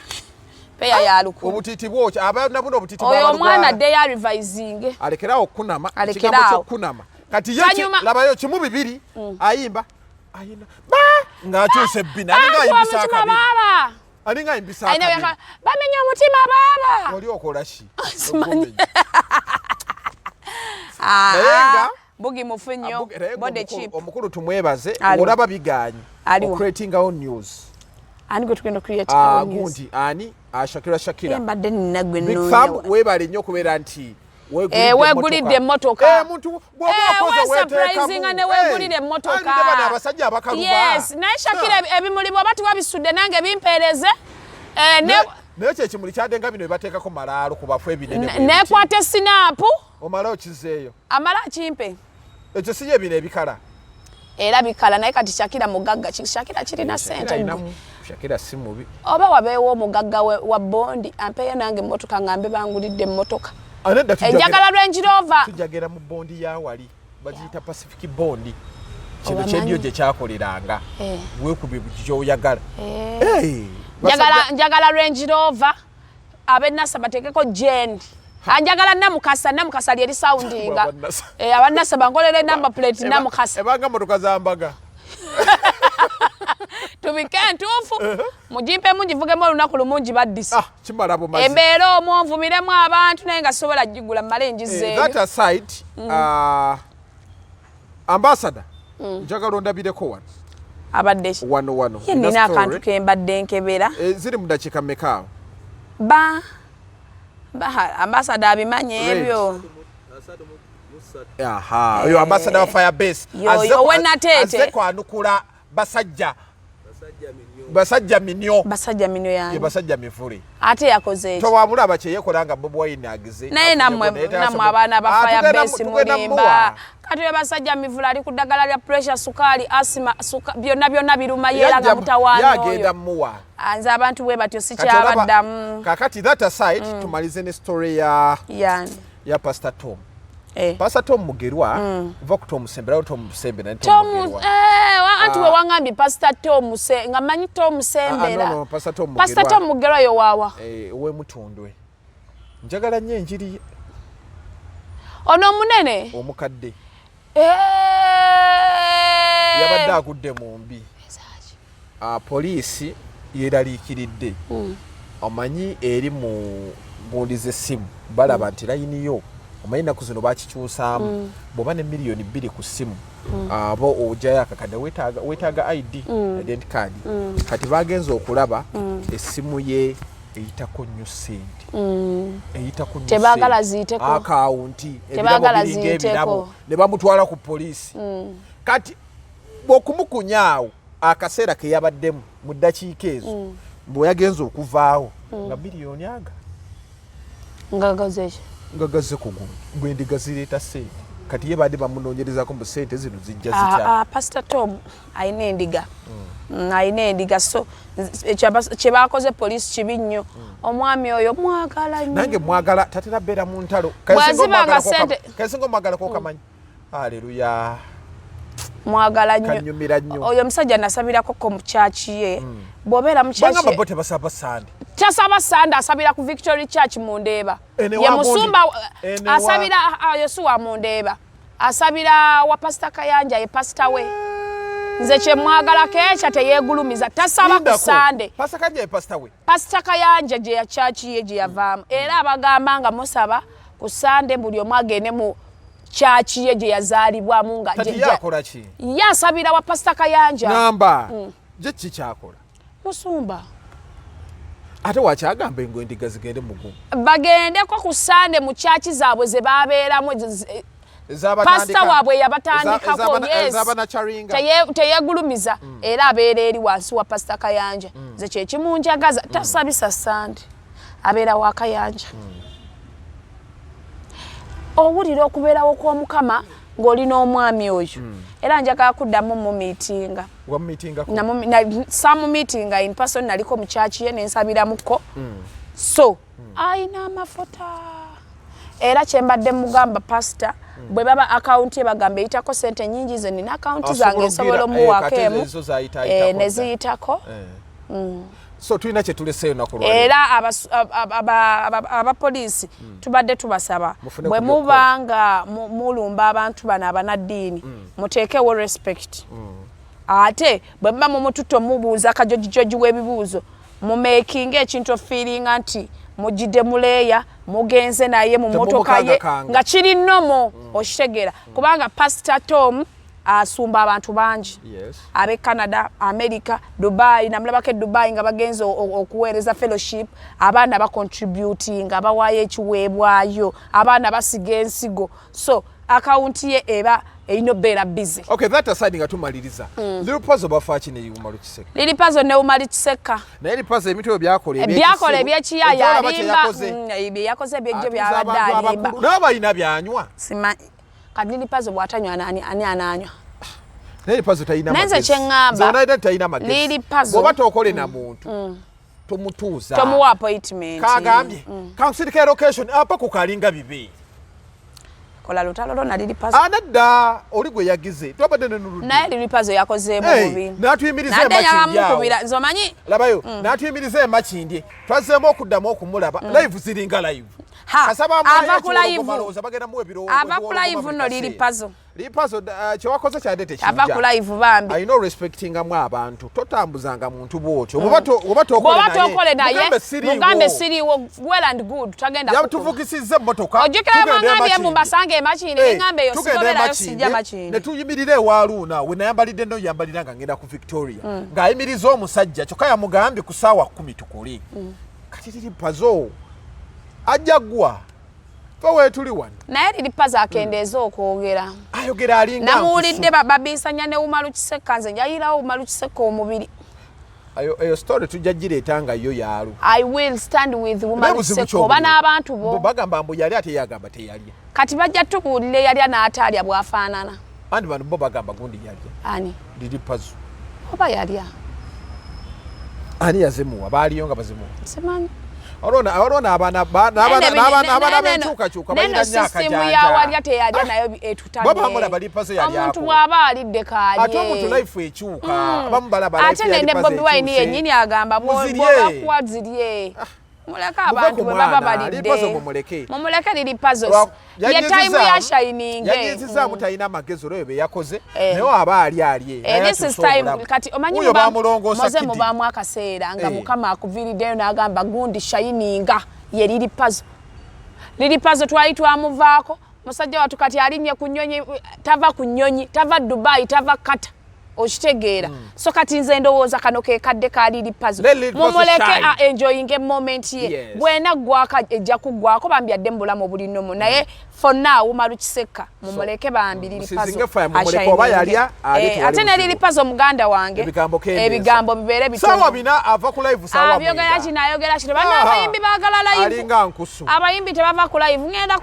Peya ya 1000. Obutiiti bwokya, abaana buno obutiiti Oyo bw'abaluganda. omwana addeyo arevisinge. Alekerawo okukunama. Alekerawo. Ekigambo ky'okukunama kati ye Tanyuma. labayo kimu bibiri, ayimba ayina ba ng'akyusa ebbina, alinga Bankuba ayimbisa omutima akabina. baaba. Alinga ayimbisa Alina akabina. Bamenya omutima baaba. Oli okola ki? Simanyi. Naye nga- Bugi mufu nnyo. Naye nga Body cheap. Omukulu tumwebaze. Aliwa. Olaba biganye Aliwa. ocreatingawo news. Ani gwe tugenda create? Ah, Our news? Gundi ani? Ah, Shakira, Shakira. Mbadde nina gwe Big nnoonya Fam, wa- weebale nnyo okubeera nti Eh, weegulidde emmotoka. Eh, muntu bw'oba Eh, okoze wesurprisinga ne weegulira emmotoka. Alinde bano abasajja abakaluba. Yes, naye Shakira, ebimuli bw'oba tiwabisudde nange bimpeereze. Eh, Naye kye kimuli kyadde nga bino byebateekako malaalo ku bafu ebinene bwe biti. Nekwata snap. Omale okizeeyo. Amala akimpe. Ekyo si ye bino ebikala? Era bikala, naye kati Shakira mugagga. Shakira kirina sente. Shakira si mubi. Oba wabeewo omugagga wa bondi ampeeyo nange emmotoka ngambe bangulidde emmotoka. Ah, nedda, Enjagala Range Rover. Tujagera mu bondi ya wali bagiyita Pacific Bondi, kino Obamanyi? kyendiyo gye kyakoleranga. Eh. Weekubye gyoyagala. Njagala Range Rover, ab'enasa bateekeko jen. Anjagala Namukasa, Namukasa lyeri soundinga. Abanasa. Eh, abanasa bankolere number plate Namukasa. Ebanga motoka za mbaga. Tubike entuufu, mugimpemu ngivugemu olunaku lumu ngibaddisa. Ah, kimala bumazi. Embeera omwo nvumiremu abantu, naye nga sobola gigula mmale Eh, ngizeeyo. that aside, ambassador, njagala ondabireko wano. Abadde ki? Wano wano. Ye Nina nina story. akantu ke mbadde nkebera. Eh, ziri mu dakiika mmeka awo? Ba ambassador abimanyi Red. ebyo. Aha, oyo ambassador wa Firebase. Yoyo, owe Nateete. Azze kwanukula basajja basajja minyo. Basajja minyo Ye yange. basajja mivule. Ate yakoze eki? Towamulaba kyeyekola nga Bobi Wine agize. Naye nammwe nammwe abaana ba Ah, Firebase tugenda mulimba. muwa. Kati oyo basajja mivule ali ku ddagala lya pressure, sukaali, asima, byonna byonna biruma yeera nga mutawaana Yagenda oyo. muwa. Ah, nze abantu bwe batyo Kati olaba- sikyabaddamu. Kakati that aside, tumalize ne story ya Yani ya Pastor Tom. Eh. Pastor Tom Mugerwa va ku Tom Sembera Tom Sembera ne Tom Tom Mugerwa. eh anti Ah. we wangambye Pastor Tom se nga manyi Tom Sembera. Ah, no, no, Pastor Tom Pastor Mugerwa. Tom Mugerwa yo wawa. Eh, ow'emutundwe. Njagala nnyo enjiri ye, Ono munene. omukadde Eh. yabadde agudde mu mbi. Ah, poliisi yeeraliikiridde omanyi eri mu gundi z'essimu balaba nti layini yo omanyi ennaku zino bakikyusaamu bw'oba ne 2 miliyoni ku ssimu aba ojjayo akakadde weetaaga id, identity card. Kati bagenze okulaba essimu ye eyitako nnyo ssente, eyitako nnyo Tebaagala ssente. ziyiteko. Akawunti Tebaagala ebirabo biringa ziyiteko. ebirabo ne bamutwala ku poliisi. Kati bw'okumukunyaawo akaseera ke yabaddemu mu ddakiika ezo bwe yagenza okuvaawo nga miliyoni aga Nga gaze. Nga gazze ku gundi gwendiga zireeta ssente. Kati ye badde bamunoonyerezako mu ssente zino zijja zitya. Ah, ah, Pastor Tom alina endiga. Alina endiga, so kye bakoze poliisi kibi nnyo. Omwami oyo mwagala nnyo. Nange mwagala, tatera beera mu ntalo. Bw'aziba nga ssente- Kasinga omwagalako okamanyi, aleluya. Mwagala nnyo. Kanyumira nnyo. Oyo omusajja nasabirako ko mu church ye. Bw'obeera mu church Bangamba ye bo tebasaba sande. Tasaba sande, asabira ku Victory Church mu Ndeeba. Ene Ye wa musumba. gundi. Ene wa- Asabira ah, Yosuwa mu Ndeeba, asabira wa Pasita Kayanja, ye pasita we. Nze kyemwagalako ekya teyeegulumiza, tasaba ku Lindako. sande. Pasita Kayanja ye pasita we. Pasita Kayanja gye ya church ye gye yavaamu, era abagamba nga musaba ku sande buli omu agende mu church ye gye yazaalibwamu nga Kati ye akola ki? Ye asabira wa Pasita Kayanja. Namba je ki kyakola? Musumba. Ate wakyagamba engo endiga zigende mugumu. Bagendeko ku sande mu church zaabwe ze babeeramu, pasita waabwe yabatandikako, yes. Ezabanacharinga. Teyegulumiza, era abeera eri wansi wa Pasita Kayanja. Nze kyekimunjagaza, tasabisa sande, abeera wa Kayanja. Owulira okubeerawo kw'Omukama ng'oli n'omwami oyo. Era njagala kuddamu mumiitinga. Wamumitingako? Samumiitinga in person, naliko mu church ye nensabiramuko. So ayina amafuta, era kyembadde mugamba pasita, bwe baba akawunti ye bagamba eyitako sente nyingi, ze nina akawunti zange nsobola omuwaako emu neziyitako. So tulina kyetuleseyo naku lwaleero. Era abapoliisi tubadde tubasaba, Mufune bwe ku muba nga mulumba abantu bano abanaddiini, muteekewo respect. Ate bwe muba mumututte omubuuza kajojijoji w'ebibuuzo, mumekinga ekintu ofiiringa nti mugidde muleeya, mugenze naye mu motoka ye Temumukangakanga. nga kiri nomo okitegeera, kubanga Pasita Tom asumba abantu bangi abe Canada, America, Dubai. Namulabako e Dubai nga bagenze okuweereza fellowship, abaana bacontributinga, bawaayo ekiweebwayo, abaana basiga ensigo, so akawunti ye eba erina obeera busy. Okay, that aside, nga tumaliriza, Lil Pazo bafaaki ne Umar Kiseka? Lil Pazo ne Umar Kiseka. Naye Lil Pazo ebintu ebyo byakola byakola ebyekiyaya, Olaba kye alimba. yakoze. Bye yakoze ebyejjo Atuuza byabadde abantu alimba. abakulu. Naye balina byanywa. Simanyi kati Lil Pazo bw'atanywa ani anaanywa? Naye Lil Pazo talina Naye nze magezi. kye ŋŋamba, Nze onaida talina magezi. Lil Pazo- Bw'oba tokole na muntu, tomutuuza. Tomuwa appointment. Kagambye kansirika location apa ku kalinga bibe. Kola lutalo lwo na Lil Pazo. Anadda oli gwe yagize twabadde ne Nurudde. Naye Lil Pazo yakozeemu Hey, bubi. n'atuyimiriza Nadde emakindye awo. yabamukubira, nze omanyi. Labayo n'atuyimiriza emakindye, twazzeemu okuddamu okumulaba live, ziringa live. Ha, Kasaba ava ku live. malowooza bagenda muwa ebirowoozo. Ava ku live nno Lil Pazo. Lil Pazo, kyewakoze kyadde tekijja. Ava ku live bambi. Alina orespectingamu abantu, totambuzanga muntu bwotyo. Bw'oba tokole Bw'oba tokole naye, mugambe siriiwo. Mugambe siriiwo, well and good, tagenda kukuba. Yatuvugisiza emmotoka. Ojjukira Tugenda bwangambye e mu Makindye. mbasanga emakindi, Eh, neŋŋamba eyo tugenda sigoberayo, e sijja Makindye, Makindi. Ne tuyimirira ewa Luuna we nayambalidde, no yambalira nga ngenda ku Victoria, ng'ayimiriza omusajja, kyokka yamugambye ku ssaawa 10 tukole. Kati Lil Pazo ajja ggwa fe weetuli wano. Naye Lil Pazo akendeeza okwogera. Ayogera alinga Namuwulidde babiisanya ne Umaru Kiseka, nze njayirawo Umaru Kiseka omubiri. Eyo story tujja gireeta nga yo yaalo. I will stand with Naye Umaru buzibu Kiseka oba ky'obuliwo. n'abantu bo. Bagamba mbu yali, ate yagamba teyalya. Kati bajja tubuulira eyalya n'ataalya bw'afaanana. Anti bano bo bagamba gundi yalya. Ani? Lil Pazo. Oba yalya. Ani yazimuwa? Baaliyo nga bazimuwa. Simanyi. Waliwo n'abaana b'enkyukakyuka balina neno nnyo sisitimu akajanja. yawalya teyalya nayo etutamye. Baba bamulaba lipazo yali Omuntu ako. bw'aba alidde kaalye. Ate omuntu life ekyuka, abamu balaba Ate life ya ne Lipazo Bobi Wine ekyuse. yennyini agamba Muzirye. bw'obakuwa zirye, muleke Muve abantu ku bwe baba mwana, balidde. Lipazo mumuleke. Mumuleke Lil Pazo, ye time ya shining. Yanyizizaamu, talina amagezi olwebyo bye yakoze, Eh. naye aba ali alye. Eh, Naye this is atuuse time obulamu. kati omanyi Wuuyo bamulongoosa moze kidi. mubaamu akaseera nga Eh. Mukama akuviiriddeyo n'agamba gundi shininga ye Lil Pazo. Lil Pazo twali twamuvaako, musajja wattu kati alinnye ku nnyonyi, tava ku nnyonyi, tava Dubai, tava Kata, okitegeera? So kati nze ndowooza kano ke kadde ka Lil Pazo. Let Lil Pazo Mumuleke shine. a enjoying moment ye. Bwena ggwako ejja kuggwako bambi, adde mu bulamu obulinomu, naye for now Umaru Kiseka mumuleke bambi, Lil Pazo Musizinge fire, mumuleke, oba yalya, alye, Eh, tewali ate ne buzibu. Lil Pazo muganda wange, Ebigambo kendeeza. Ebigambo bibeere bitono. Saawa 4 ava ku live saawa Abyogera 9. kino, ayogera kino, banna abayimbi baagala live. Alinga nkusu. Abayimbi tebava ku live, ngenda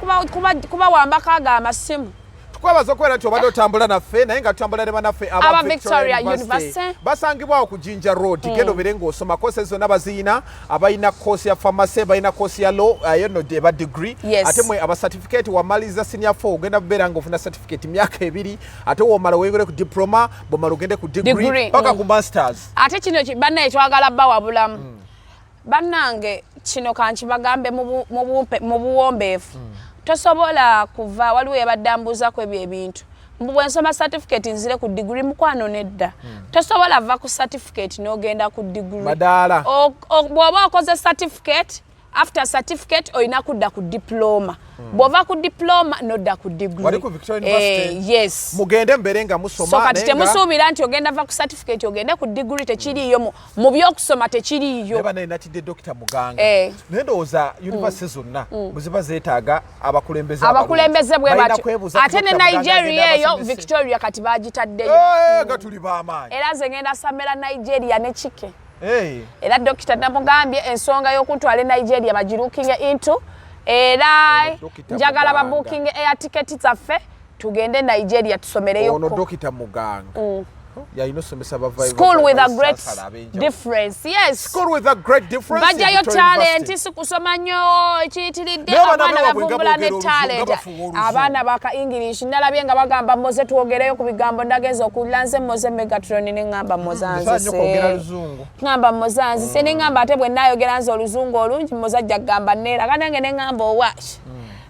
kubawambako ago amasimu. Tukwebaza okubeera nti obadde otambula naffe, naye nga tutambula ne bannaffe aba Aba Victoria Victoria University. University. Basangibwawo ku Jinja Road. Genda obeere ng'osoma courses zonna baziyina. Abalina course ya pharmacy, balina course ya law, eyo nno eba degree. Yes. Ate mwe aba certificate, wamaliza senior 4 ogenda kubeera ng'ofuna certificate myaka 2, ate womala weyongere ku diploma, bwomala ogende ku degree Degree, paka ku masters. Ate kino bannaye twagala bawabulamu. Bannange, kino kankibagambe mu buwombeefu. Tosobola kuva, waliwo yabadde ambuuzaku ebyo ebintu, mbu bwe nsoma certificate nzire ku degree. Mukwano, nedda, tosobola va ku certificate n'ogenda ku degree. Madaala. Bw'oba okoze certificate, after certificate olina kudda ku diploma, bw'ova ku diploma nodda ku degree. Wali ku Victoria University? Eh, yes. Mugende mbeere nga musoma. So kati naye nga- temusuubira nti ogenda va ku certificate ogende ku degree, tekiriiyo mu byokusoma tekiriiyo. Naye banaye natidde Dokita Muganga. Eh. Naye ndowooza university zonna bwe ziba zeetaaga abakulembeze Abakulembeze bwe abalungi, balina batyo. kwebuuza ku Ate ne Dr. Muganga Nigeria agenda eyo abasomese. Victoria kati bagitaddeyo. Eh, nga tuli b'amaanyi. Era nze ngenda samera Nigeria ne kike. Eh, Era dokita namugambye ensonga y'okuntwala e Nigeria bagilookinge into, era Ono Dokita njagala Muganga. babookinge air ticket zaffe tugende Nigeria tusomereyo. Ono Dokita Muganga yalina osomesa. School with a great difference, yes. School with a great difference in Bajjayo Victoria talent, University. si kusoma nnyo ekiyitiridde. Naye abaana Abaana bewaabwe nga bavumbula ne boogera oluzungu, nga talent. bafuuwa oluzungu. Abaana baka English nalabye nga bagamba Moze twogereyo ku bigambo. Ndagenza okuwulira nze Moze Megatron ne ŋŋamba Moze Nsobola nnyo kwogera anzise. luzungu. Ŋŋamba Moze anzise, ne ŋŋamba ate bwe naayogera nze oluzungu olungi, Moze ajja kugamba neera kanange, ne ŋŋamba owaki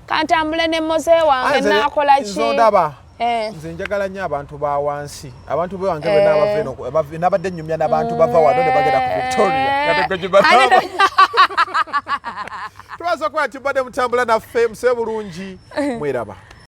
kantambule ne Moze wange. Naakola ki? Nze ondaba. Eh. Nze njagala nnyo abantu ba wansi, abantu bewange bonna abava eno, nabadde nnyumya n'abantu bava wano ne bagenda ku Victoria. Kati gwe gibagamba. Tubaza okuba nti mbadde mutambula naffe, musebe bulungi, mweraba.